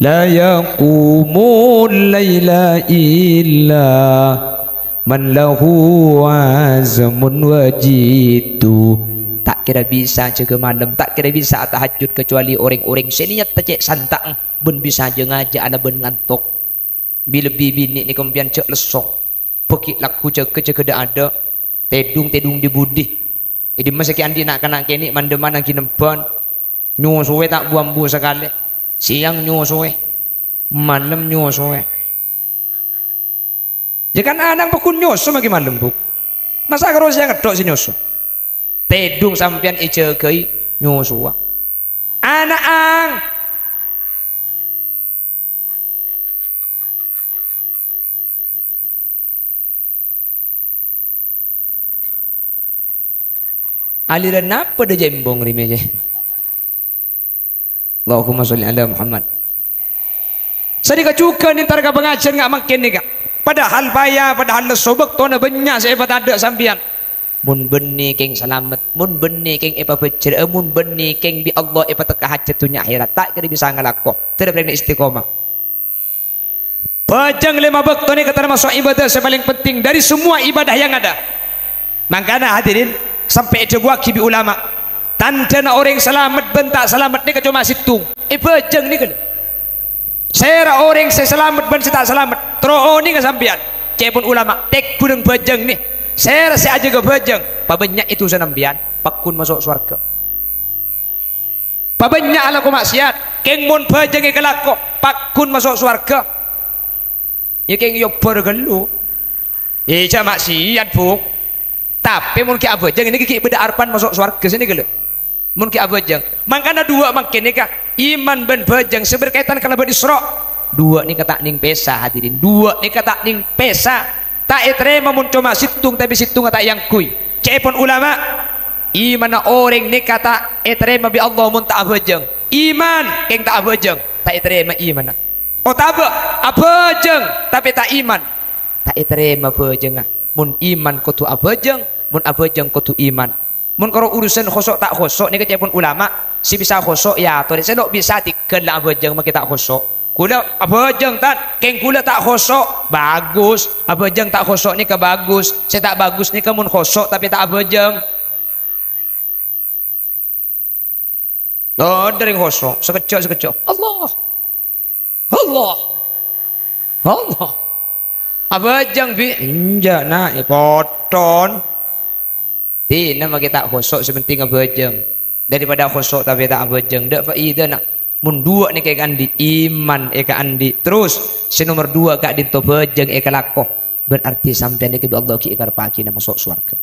"La yaqumul laila illa man lahu azmun wa jiddu." Ta' kèra bisa jâgâ malem, ta' kèra bisa atahajjud, kecuali orèng-orèng sè niyatta cè' santa'na bân bisa jâ-ngajâ alabân ngantok. Bi-, lebbi binè' nèka sampèyan jâ' lesso. Bâgi lagghu jâgâ-jâgâ dâ'-adâ'. Tèdung-tèdung di budi. È dimma sè ghi' andi' na'-kana' kènè' man-, dhimma ghi' nembhân. Nyosowè ta' bu-ambu sakalè. Sèyang nyosowè. Malem nyosowè. Yâ kan ana' pagghun nyoso maghi malem, Bu. Masa' karo sèyang tok sè nyoso? Tèdung sampèyan èjâgâi nyosowa. Ana'na. Aliran napa dâ' jembong rèya, yâ? Allahumma sholli ala Muhammad. Sanèka jhughân entar ka pangajiyân nga' mangkèn nèka. Padahal paya, padahal lesso, bâktona bânnya' sè èpatadâ' sampèyan. Mon bânnè kèng salamet, mon bânnè kèng èpabhâjjhrâ'â, mon bânnè kèng bi' Allah èpatekka hajhât dhunnya akhèrat, ta' kèra bisa ngalako. Dhâddhi rèng istiqomah. Bhâjâng lèma bâkto nèka tamaso' ibadah sè palèng penting dhâri semmowa ibadah yang ada. Mangkana, hadirin, sampè' èdhâbuwaghi bi' ulama, tandhâna orèng salamet bân ta' salamet nèka coma sèttong, è bhâjâng nèka, lho. Sèra orèng sè salamet bân sè ta' salamet, terro onènga sampèyan. Ca'èpon ulama, tègghuna bhâjâng nè. Sèra sè ajâgâ bhâjâng, pabânnya' è dhusana sampèyan, pagghun maso' sowarghâ. Pabânnya' alako ma'siyat, kèng mon bhâjâng èkalako, pagghun maso' sowarghâ. Yâ kèng èobbhâr ghâllu. È, jhâ' ma'siyat, Bu. Tapè mon ghi' abhâjâng, nèka ghi' bâdâ arebbhân maso' sowarghâ sè nèka, lho. Mon ghi' abhâjâng. Mangkana duwâ' mangkèn nèka, iman bân bhâjâng sè berkaitan kalabân Isra'. Duwâ' nèka ta' nèng pèsa, hadirin. Duwâ' nèka ta' nèng pèsa. Ta' ètarèma mon coma sèttong, tapè sèttongnga ta' èangghuy. Ca'èpon ulama, imanna orèng nèka ta' ètarèma bi' Allah mon ta' abhâjâng. Iman, kèng ta' abhâjâng, ta' ètarèma imanna. Otabâ abhâjâng, tapè ta' iman, ta' ètarèma bhâjângnga. Mon iman kodhu abhâjâng, mon abhâjâng kodhu iman. Mon karo urusan khoso' ta' khoso' nèka ca'èpon ulama, sè bisa khoso' èyatorè, sè lo' bisa tèghâl la abhâjâng makè ta' khoso'. Ghulâ abhâjâng, Tan, kèng ghulâ ta' khoso', bagus. Abhâjâng ta' khoso' nèka bagus. Sè ta' bagus nèka mon khoso' tapè ta' abhâjâng. Tadâ' rèng khoso', sakejjhâ', sakejjhâ'. Allah. Allah. Allah. Abhâjâng, Bi'? Enjâ', Na', è potton. Dinah makè ta' khoso', sè penting abhâjâng. Daripada khoso' tapè ta' abhâjâng, dâ' faidana. Mon duwâ' nèka èkaandi', iman èkaandi'. Terros, sè nomer duwâ' ka'dinto bhâjâng èkalako. Berarti sampèyan nèka bi' Allah ghi' èkarebbhâghina maso' sowarghâ.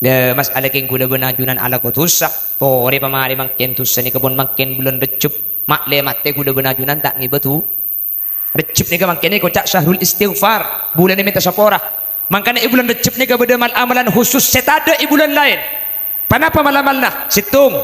Lha, mas'ala kèng ghulâ bân ajunan alako dhusa, torè pamarè mangkèn dhusa nèka pon mangkèn bulân Rejjhep. Ma' lè matè ghulâ bân ajunan ta' ngèbâ dhu-, Rejjhep nèka mangkèn èkoca' syahrul istighfar, bulânna mènta sapora. Mangkana è bulân Rejjhep nèka bâdâ mal-amalan khusus sè tadâ' è bulân laèn. Panapa mal-amalna? Sèttong,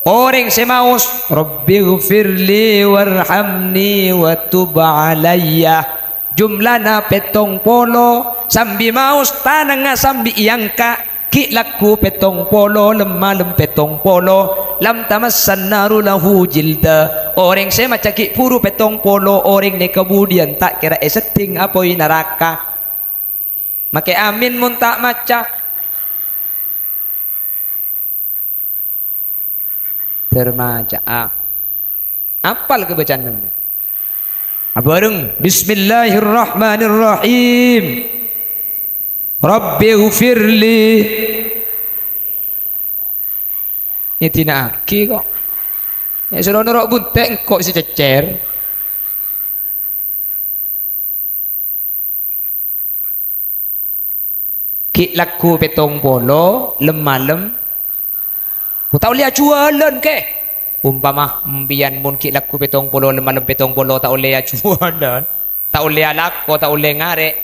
orèng sè maos, "Rabbighfirli warhamni wa tub alayya." Jumlana pèttong polo, sambi maos tanangnga sambi èangka', ghi' lagghu pèttong polo, lem-malem pèttong polo, "Lam tamassan naru lahu jilda." Orèng sè maca ghi' bhuru pèttong polo, orèng nèka budiyân ta' kèra èseddhing apoy naraka. Makè amin mon ta' maca. Dâr maca'a. Apal kabâca'anna? Abhâreng, "Bismillahirrahmanirrahim. Rabbighfirli." Ngèdina'aghi kok. Ya, soro noro' bunte' engko' sè cècèr. Ghi' lagghu pèttong polo, lem-malem. Bu, ta' ollè ajhuwâlân, kè. Umpama empèyan mon ghi' lagghu pèttong polo, lem-malem pèttong polo, ta' ollè ajhuwâlân, ta' ollè alako, ta' ollè ngarè',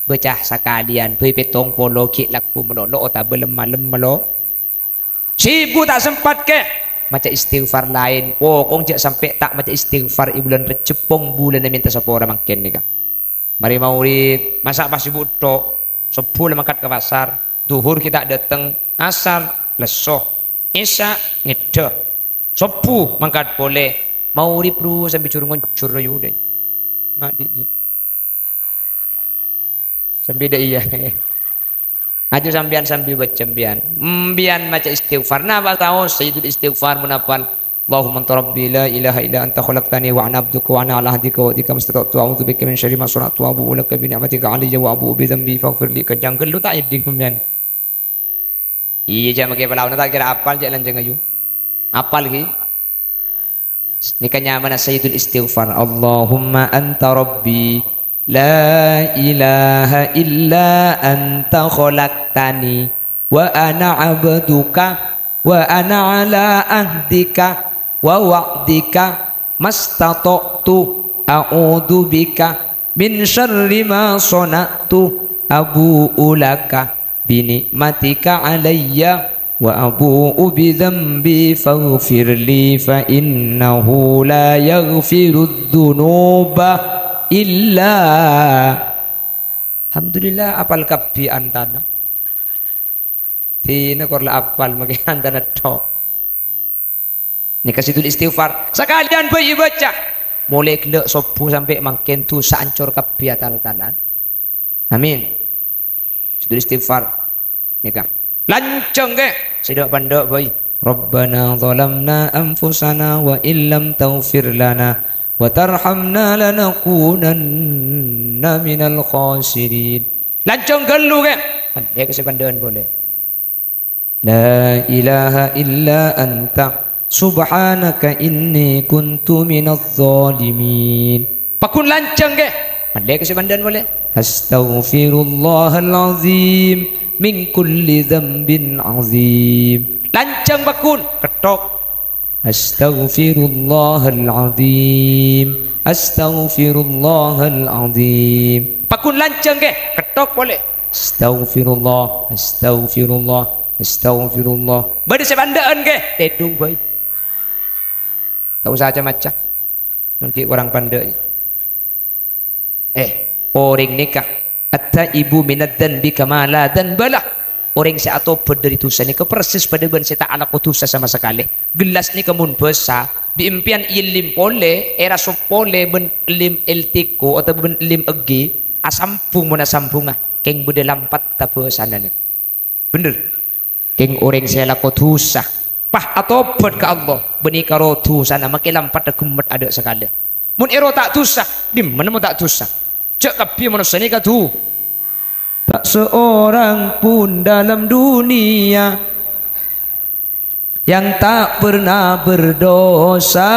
bâca sakalèyan, bhâi pèttong polo ghi' lagghu malolo otabâ lem-malem malo. Sibuk ta' sempat, kè. Maca istighfar laèn. Pokok jhâ' sampè' ta' maca istighfar è bulân Rejjeb, pong bulânna mènta sapora mangkèn nèka. Marè magrib, masa' pas sibuk tok. Sobbhu la mangkat ka pasar, dhuhur ghi' ta' dâteng, asar, lesso, isya, ngèdhâ. Sobbhu mangkat polè, magrib ru sambi jur-ngonjur ayu dâ'. Ngadhi', Ji. Sambi dâ' iyâ. Aju sampèyan sambi bâca sampèyan. Sampèyan maca istighfar. Napa taon Sayyidul Istighfar mon apal? "Allahumma anta rabbi la ilaha illa anta khalaqtani wa ana abduka wa ana ala ahdika wa wa'dika mastata'tu a'udzu bika min syarri ma shana'tu abu'u laka bi ni'matika alayya wa abu'u bi dzambi faghfirli." Kencang ghâllu ta' èdhing sampèyan. Iyâ, jhâ' makè palaona ta' kèra apal, jhâ' lanjhâng ayu. Apal ghi? Nèka nyamana Sayyidul Istighfar. "Allahumma anta rabbi, la ilaha illa anta khalaqtani, wa ana abduka, wa ana ala ahdika, wa wa'dika, mastata'tu, a'udzu bika, min syarri ma shana'tu, abu'u laka." "Bi ni'matika alayya wa abu'u bi dzambi faghfirli fa innahu la yaghfirudz dzunuba illa." Alhamdulillah, apal kabbhi antana. Sèna kor la apal, makè antana tok. Nèka Sayyidul Istighfar. Sakalèyan bhâi èbâca. Molaè ghellâ' sobbhu sampè' mangkèn dhusa ancor kabbhi atal-talan. Amin. Sayyidul Istighfar. Nèka. Lanjhâng, kè. Sè dâ'-pandâ' bhâi. "Rabbana zalamna anfusana wa illam taghfir lana wa tarhamna lanakunanna minal khasirin." Lanjhâng ghâllu, kè. Andhek sè pandâ'ân polè. "La ilaha illa anta, subhanaka inni kuntu minadh dhalimin." Paggun lanjhâng, kè. Malè ka sè pandâ'ân polè. "Astaghfirullahal azim min kulli dzambin azim." Lanjhâng paggun, ketthok. "Astaghfirullahal azim, astaghfirullahal azim." Paggun lanjhâng, kè, ketthok polè. "Astaghfirullah, astaghfirullah, astaghfirullah." Bâdâ sè pandâ'ân, kè, tèdung bhâi. Ta' osa ca-maca. Mon ghi' korang pandâ'. Eh, orèng nèka, "At-taibu minadz-dzanbi kama la dzanbalah." Orèng sè atobhât dâri dhusa nèka persis padâ bân sè ta' alako dhusa sama sakalè. Gellas nèka mon bâsa, bi' empèyan èellèm polè, èrasop polè bân ellèm èltèko otabâ bân ellèm èghi, asambhung mon asambhunga, kèng bâdâ lampatta bâsana nèka. Bhender. Kèng orèng sè alako dhusa, pas atobhât ka Allah, bânnè karo dhusana makè lampatta ghemmet adâ' sakalè. Mon èro ta' dhusa, dimma mon ta' dhusa? Jhâ' kabbhi manossa nèka dhu-, Tak seorang pun dalam dunia yang tak pernah berdosa.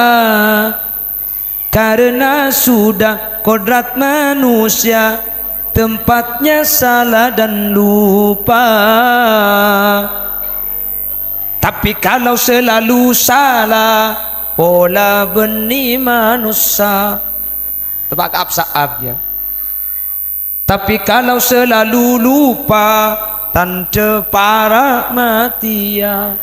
Karena sudah kodrat manusia, tempatnya salah dan lupa. Tapi kalau selalu salah, pola bânnè manossa. Teppa' ka ap-sa'ap, ya. Tapi kalau selalu lupa, tandhâ para' matèya.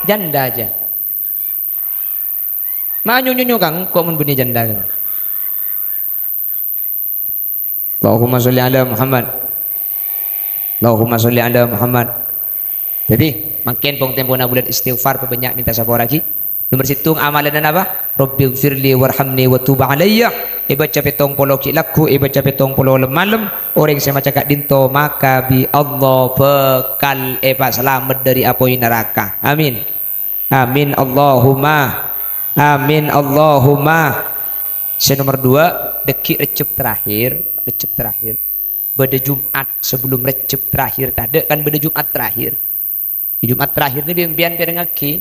Janda aja. Ma' nyo-nyonyo ka engko' mon bânnè janda. Allahumma sholli ala Muhammad. Allahumma sholli ala Muhammad. Dhâddhi, mangkèn pong-tempona bulân istighfar, pabânnya' mènta sapora ghi. Nomer sèttong amalanna napa? "Rabbighfirli warhamni wa tub alayya." Èbâca pèttong polo ghi' lagghu, èbâca pèttong polo lem-malem. Orèng sè maca ka'dinto maka bi' Allah bhâkal èpasalamet dhâri apoy naraka. Amin. Amin Allahumma. Amin Allahumma. Sè nomer duwâ', dhâggi' Rejjeb terakhir, Rejjeb terakhir. Bâdâ Jum'at sebelum Rejjeb terakhir, tadâ' kan bâdâ Jum'at terakhir. Jum'at terakhir nèka bi' sampèyan pèrengngaghi.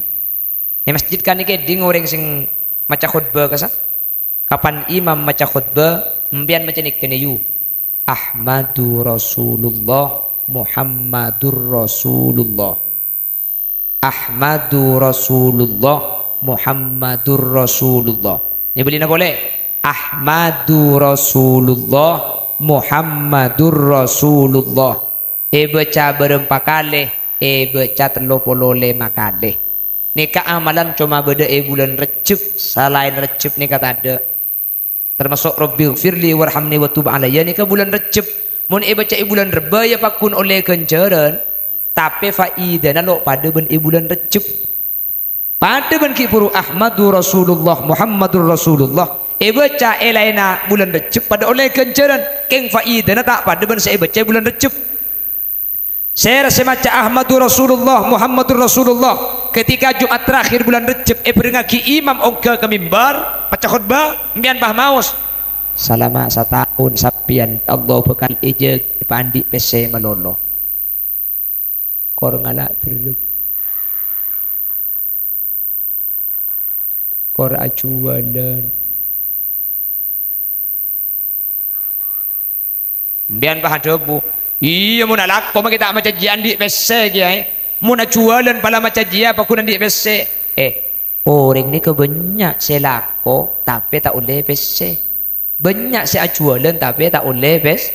È masjid kan nèka kèdhing orèng sè maca khotbah kassa'. Kapan imam maca khotbah, sampèyan maca nèka nèyu. "Ahmadu Rasulullah, Muhammadur Rasulullah." "Ahmadu Rasulullah, Muhammadur Rasulullah." Nyebelina polè. "Ahmadu Rasulullah, Muhammadur Rasulullah." Èbâca bârâmpa kalè, èbâca tello polo lèma kalè. Nèka amalan coma bâdâ è bulân Rejjeb, salaèn Rejjeb nèka tadâ'. Termasuk "Rabbighfirli warhamni wa tub alayya" nèka bulân Rejjeb. Mon èbâca è bulân Rebbâ ya paggun ollè ghânjhârân, tapè faidana lo' padâ bân è bulân Rejjeb. Padâ bân ghi' bhuru "Ahmadu Rasulullah, Muhammadur Rasulullah." Èbâca è laènna bulân Rejjeb padâ ollè ghânjhârân, kèng faidana ta' padâ bân sè èbâca è bulân Rejjeb. Sèra sè maca "Ahmadu Rasulullah, Muhammadur Rasulullah" ketika Jum'at terakhir bulân Rejjeb èbhârengngaghi imam ongghâ ka mimbar, maca khotbah, sampèyan pas maos, "Salama sataon sampèyan, Allah bhâkal èjâgâ èpaandi' pèssè malolo." Kor ngala' dherrep. Kor ajuwâlân. Sampèyan pas adhâbu, "Iyâ, mon alako mangkè ta' maca jiyâ andi' pèssè, Kèyaè. Mon ajuwâlân pala maca jiyâ, paggun andi' pèssè." Eh, orèng nèka bânnya' sè lako, tapè ta' ollè pèssè. Bânnya' sè ajuwâlân, tapè ta' ollè pès-,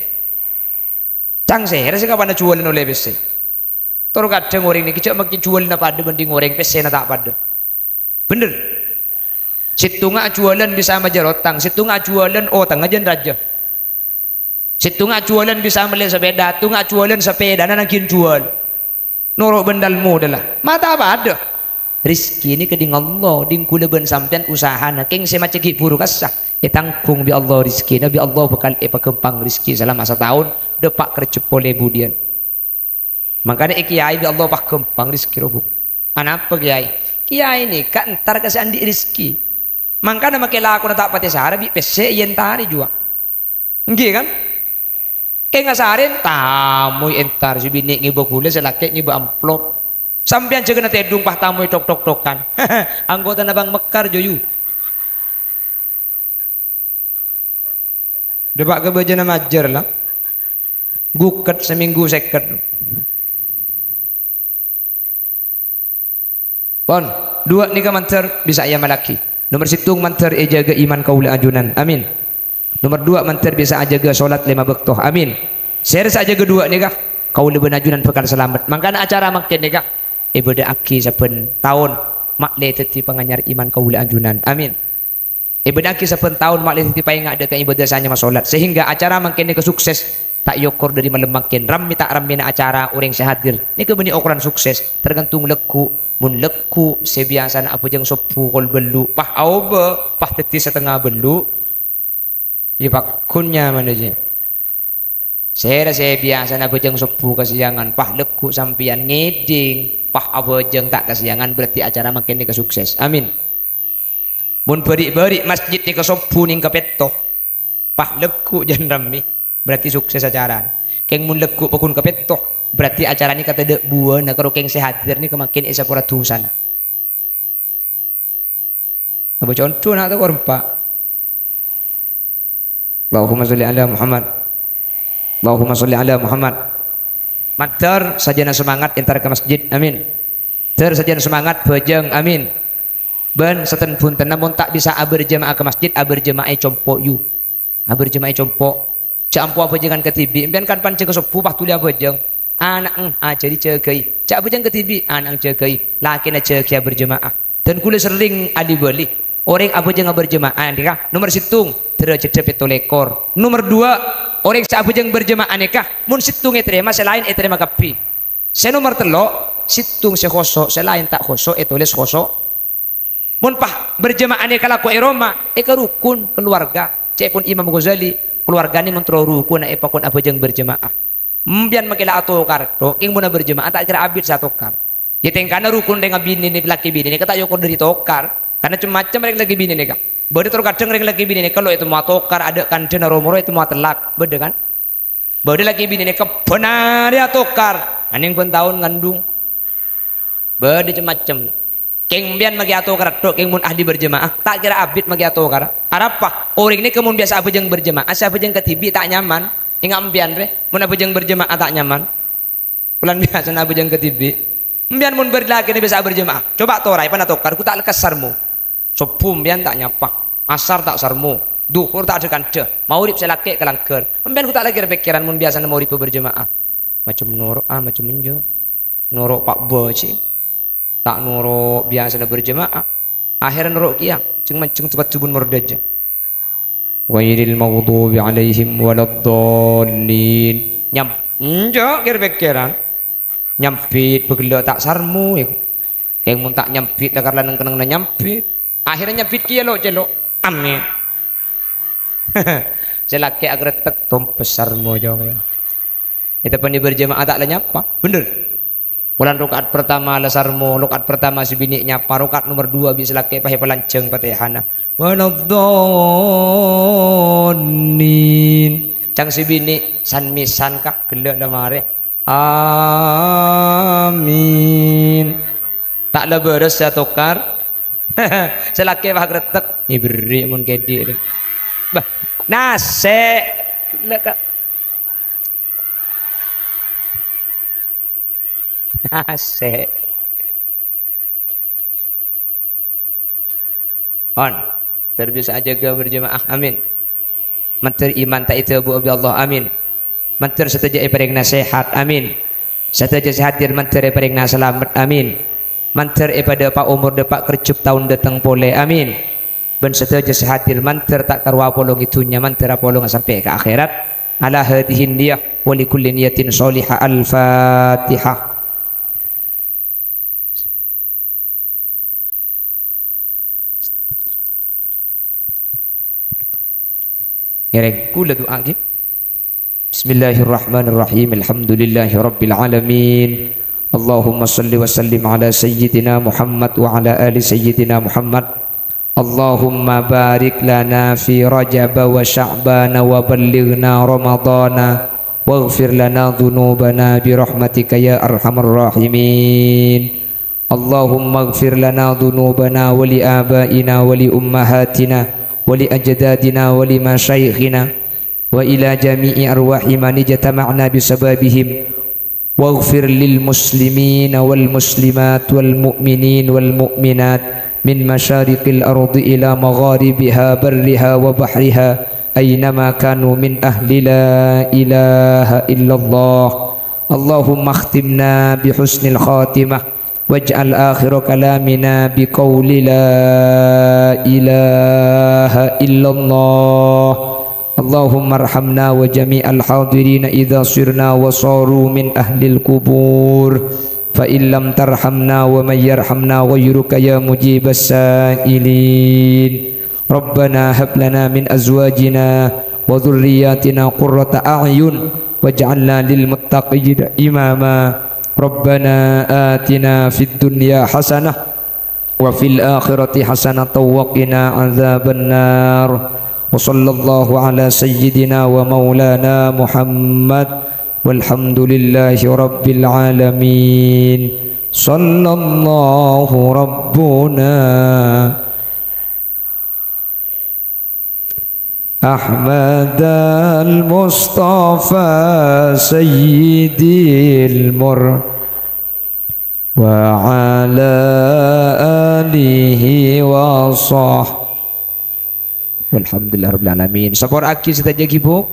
Ca'na sèra sè kapan ajuwâlân ollè pèssè. Tor kadhâng orèng nèka jhâ' makè juwâlânna padâ bhânding orèng pèssèna ta' padâ. Bhender. Sèttonga ajuwâlân bisa majâr otang, sèttonga ajuwâlân otangnga jân rajâ. Sèttonga ajuwâlân bisa mellè sapèda, sèttonga ajuwâlân sapèdana nangghin juwâl. Noro' bân dâl-modâlla. Ma' ta' padâ. Rizki nèka ding Allah, ding kaulâ bân sampèyan usahana. Kèng sè maca ghi' bhuru kassa', ètangghung bi' Allah rizkina, bi' Allah bhâkal èpaghâmpang rizki salama sataon, dâpa' kerja polè budiyân. Mangkana è kèyaè bi' Allah paghâmpang rizki rowa. Anapa kèyaè? Kèyaè nèka entar ka sè andi' rizki. Mangkana makè lakona ta' patè sara bi' pèssè èentarè juwa. Ènggi kan? Kèng asarèn tamoy entar, sè binè' ngèbâ ghulâ, sè lakè' ngèbâ amplop. Sampèyan jâgâna tèdung pas tamoy tok-tok-tokan. Anggotana Bank Mekar, joyu. Dâpa' ka bâjâna majâr, la. Ghuket samènggu sèket. Pon, duwâ' nèka mandhâr bisa èamallaghi. Nomer sèttong mandhâr èjâgâ iman kaulâ ajunan. Amin. Nomer duwâ' mandhâr bisa ajâgâ solat lèma bâkto. Amin. Sèra sè ajâgâ duwâ' nèka, kaulâ bân ajunan bhâkal salamet. Mangkana acara mangkèn nèka èbâdâ'aghi sabbhân taon, ma'lè dhâddhi panganyar iman kaulâ ajunan. Amin. Èbâdâ'aghi sabbhân taon ma'lè dhâddhi paènga' dâ' ka ibadah sanyama solat, sehingga acara mangkèn nèka sukses, ta' èokor dhâri malem mangkèn. Rammè ta' rammèna acara orèng sè hadir nèka bânnè okoran sukses, tergantung lagghu'. Mon lagghu' sè biyasana abhâjâng sobbhu kol bâllu', pas aobâ, pas dhâddhi satengnga bâllu', iyâ pagghun nyamana jiyâ. Sèra sè biyasana abhâjâng sobbhu kasèyangan, pas lagghu' sampèyan ngèdhing, pas abhâjâng ta' kasèyangan, berarti acara mangkèn nèka sukses. Amin. Mon bâri'-bâri' masjid nèka sobbhu nèng kapètto, pas lagghu' jân rammè, berarti sukses acarana. Kèng mon lagghu' pagghun kapètto, berarti acara nèka tadâ' buwâna, karo kèng sè hadir nèka mangkèn èsapora dhusana. Abu Conco na' to korempa. Allahumma sholli ala Muhammad. Allahumma sholli ala Muhammad. Mandhâr sajâna semangat entar ka masjid. Amin. Dhâr sajân semangat bhâjâng. Amin. Bân saten-bhuntenna mon ta' bisa abhârjâma'ah ka masjid, abhârjâma'ah è compo' yu. Abhârjâma'ah è compo'. Jhâ' ampo abhâjângan kadhibi'. Sampèyan kan pan jâgâ sobbhu pas dhuli abhâjâng. Ana'na ajhâri jâgâi. Jhâ' abhâjâng kadhibi', ana'na jâgâi. Lakèna jâgâi abhârjâma'ah. Dan kaulâ serrèng ali-bâli. Orèng abhâjâng abhârjâma'ah nèka nomer sèttong, dârâjâddhâ pètto lèkor. Nomer duwâ', orèng sè abhâjâng bhârjâma'ah nèka mon sèttong ètarèma, sè laèn ètarèma kabbhi. Sè nomer tello', sèttong sè khoso', sè laèn ta' khoso', ètolès khoso'. Mon pas berjamaah nèka lako è roma, èka rukun keluarga. Ca'èpon Imam Ghazali, keluargana mon terro rukun èpakon abhâjâng berjamaah. Empèyan makè la atokar tho, kèng mon berjamaah ta' kèra abit sè atokar. Yâ tèngkana rukun rèng abinè nè, lakè binè nèka ta' èokor dâri tokar. Karna cem-macem rèng lakè binè nèka. Bâdâ terkadang rèng lakè binè nèka lo ètemmo atokar, adâ' kandhâna ro-moro ètemmo atellak. Bâdâ kan? Bâdâ lakè binè nèka bân arè atokar, anèng bân taon ngandung. Bâdâ cem-macem. Kèng empèyan makè atokar tho, kèng mon ahli berjamaah, ta' kèra abit makè atokar. Arapa? Orèng nèka mon biyasa abhâjâng berjamaah, sè abhâjâng kadhibi' ta' nyaman. Enga' empèyan rè, mon abhâjâng berjamaah ta' nyaman. Polana biyasana abhâjâng kadhibi'. Empèyan mon bar-, lakèna biyasa berjamaah, coba toraè pan atokar, ghu ta' lekkas sarmo. Sobbhu empèyan ta' nyapa, asar ta' sarmo, dhuhur ta' adâ-kandhâ, maghrib sè lakè' kalangghâr. Empèyan ghu ta' lakè pèkkèran mon biyasana maghribbhâ berjamaah. Macem noro', ah, macem enjâ'. Noro' pa' bâjhi. Ta' noro' biyasana berjamaah. Akhèrra noro' kèya, ceng-manceng tempat jubun mordâjâ. Ghairil maghdubi alaihim waladdallin. Nyam-, enjâ' kèr-pèkkèran. Nyambit bâghellâ' ta' sarmo, yâ. Kèng mon ta' nyambit, la karla neng-kennengnganna nyambit. Akhèrra nyambit kèya lo'-cèlo'. Amin. Sè lakè' agrettek, tompes sarmo, jâ', yâ. Èteppanè berjamaah ta' la nyapa. Bhender. Polana raka'at pertama la sarmo, raka'at pertama sè binè' nyapa, raka'at nomer duwâ' bi' sè lakè' pas èpalanjhâng Fatihana. Waladdallin. Ca'na sè binè', san-mèsan ka, ghellâ' la marè. Amin. Ta' la bârâs sè atokar. Sè lakè' pas agrettek, èberri' mon kèdhi'. Bâh, nasè'. Ghellâ' ka. Asik. On. Ter bisa ajâgâ berjamaah. Amin. Mandhâr iman ta' èdhâbu bi' Allah. Amin. Mandhâr sadhâjâ èparèngana sehat. Amin. Sadhâjâ sè hadir mandhâr èparèngana salamet. Amin. Mandhâr èpadâpa' omor dâpa' kerjhep taon dâteng polè. Amin. Bân sadhâjâ sè hadir mandhâr ta' karowa apolong è dhunnya, mandhâr apolong sampè' ka akhèrat. Ala hadhihi niyah wa li kulli niyatin shalihah. Al-Fatihah. Ngèrèng, kaulâ du'aaghi. Bismillahirrahmanirrahim. Alhamdulillahirabbil alamin. Allahumma shalli wa sallim ala sayyidina Muhammad wa ala ali sayyidina Muhammad. Allahumma barik lana fi Rajab wa Sya'ban wa ballighna Ramadana, waghfir lana dzunubana bi rahmatika ya arhamar rahimin. Allahumma ighfir lana dzunubana wa li abaina wa li ummahatina wa li ajdadina wa li masyayikhina wa ila jami'i arwahi man ijtama'na bi sababihim. Waghfir lil muslimina wal muslimat wal mu'minin wal mu'minat min masyariqil ardi ila magharibiha barriha wa bahriha ainama kanu min ahli la ilaha illallah. Allahumma akhtimna bi husnil khatimah waj'al akhira kalamina bi qauli la ilaha illallah. Allahummarhamna wa jami'al hadirina idza sirna wa saru min ahlil qubur. Fa in lam tarhamna wa man yarhamna ghairuka ya mujibas sa'ilin. Rabbana hab lana min azwajina wa dzurriyyatina qurrata a'yun waj'alna lil muttaqina imama. Rabbana atina fid dunya hasanah wa fil akhirati hasanatan wa qina adzabannar. Wa sallallahu ala sayyidina wa maulana Muhammad. Walhamdulillahi rabbil alamin. Sallallahu rabbuna Ahmadal Mustafa Sayyidil Mur wa ala alihi wa sah. Walhamdulillahirabbil alamin. Sapora'aghi sadhâjâ ghi, Bu.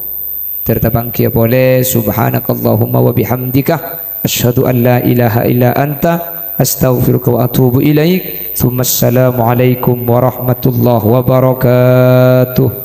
Ter tapangghi polè. Subhanakallahumma wa bihamdika. Asyhadu an la ilaha illa anta. Astaghfiruka wa atubu ilaik. Tsumma assalamualaikum warahmatullahi wabarakatuh.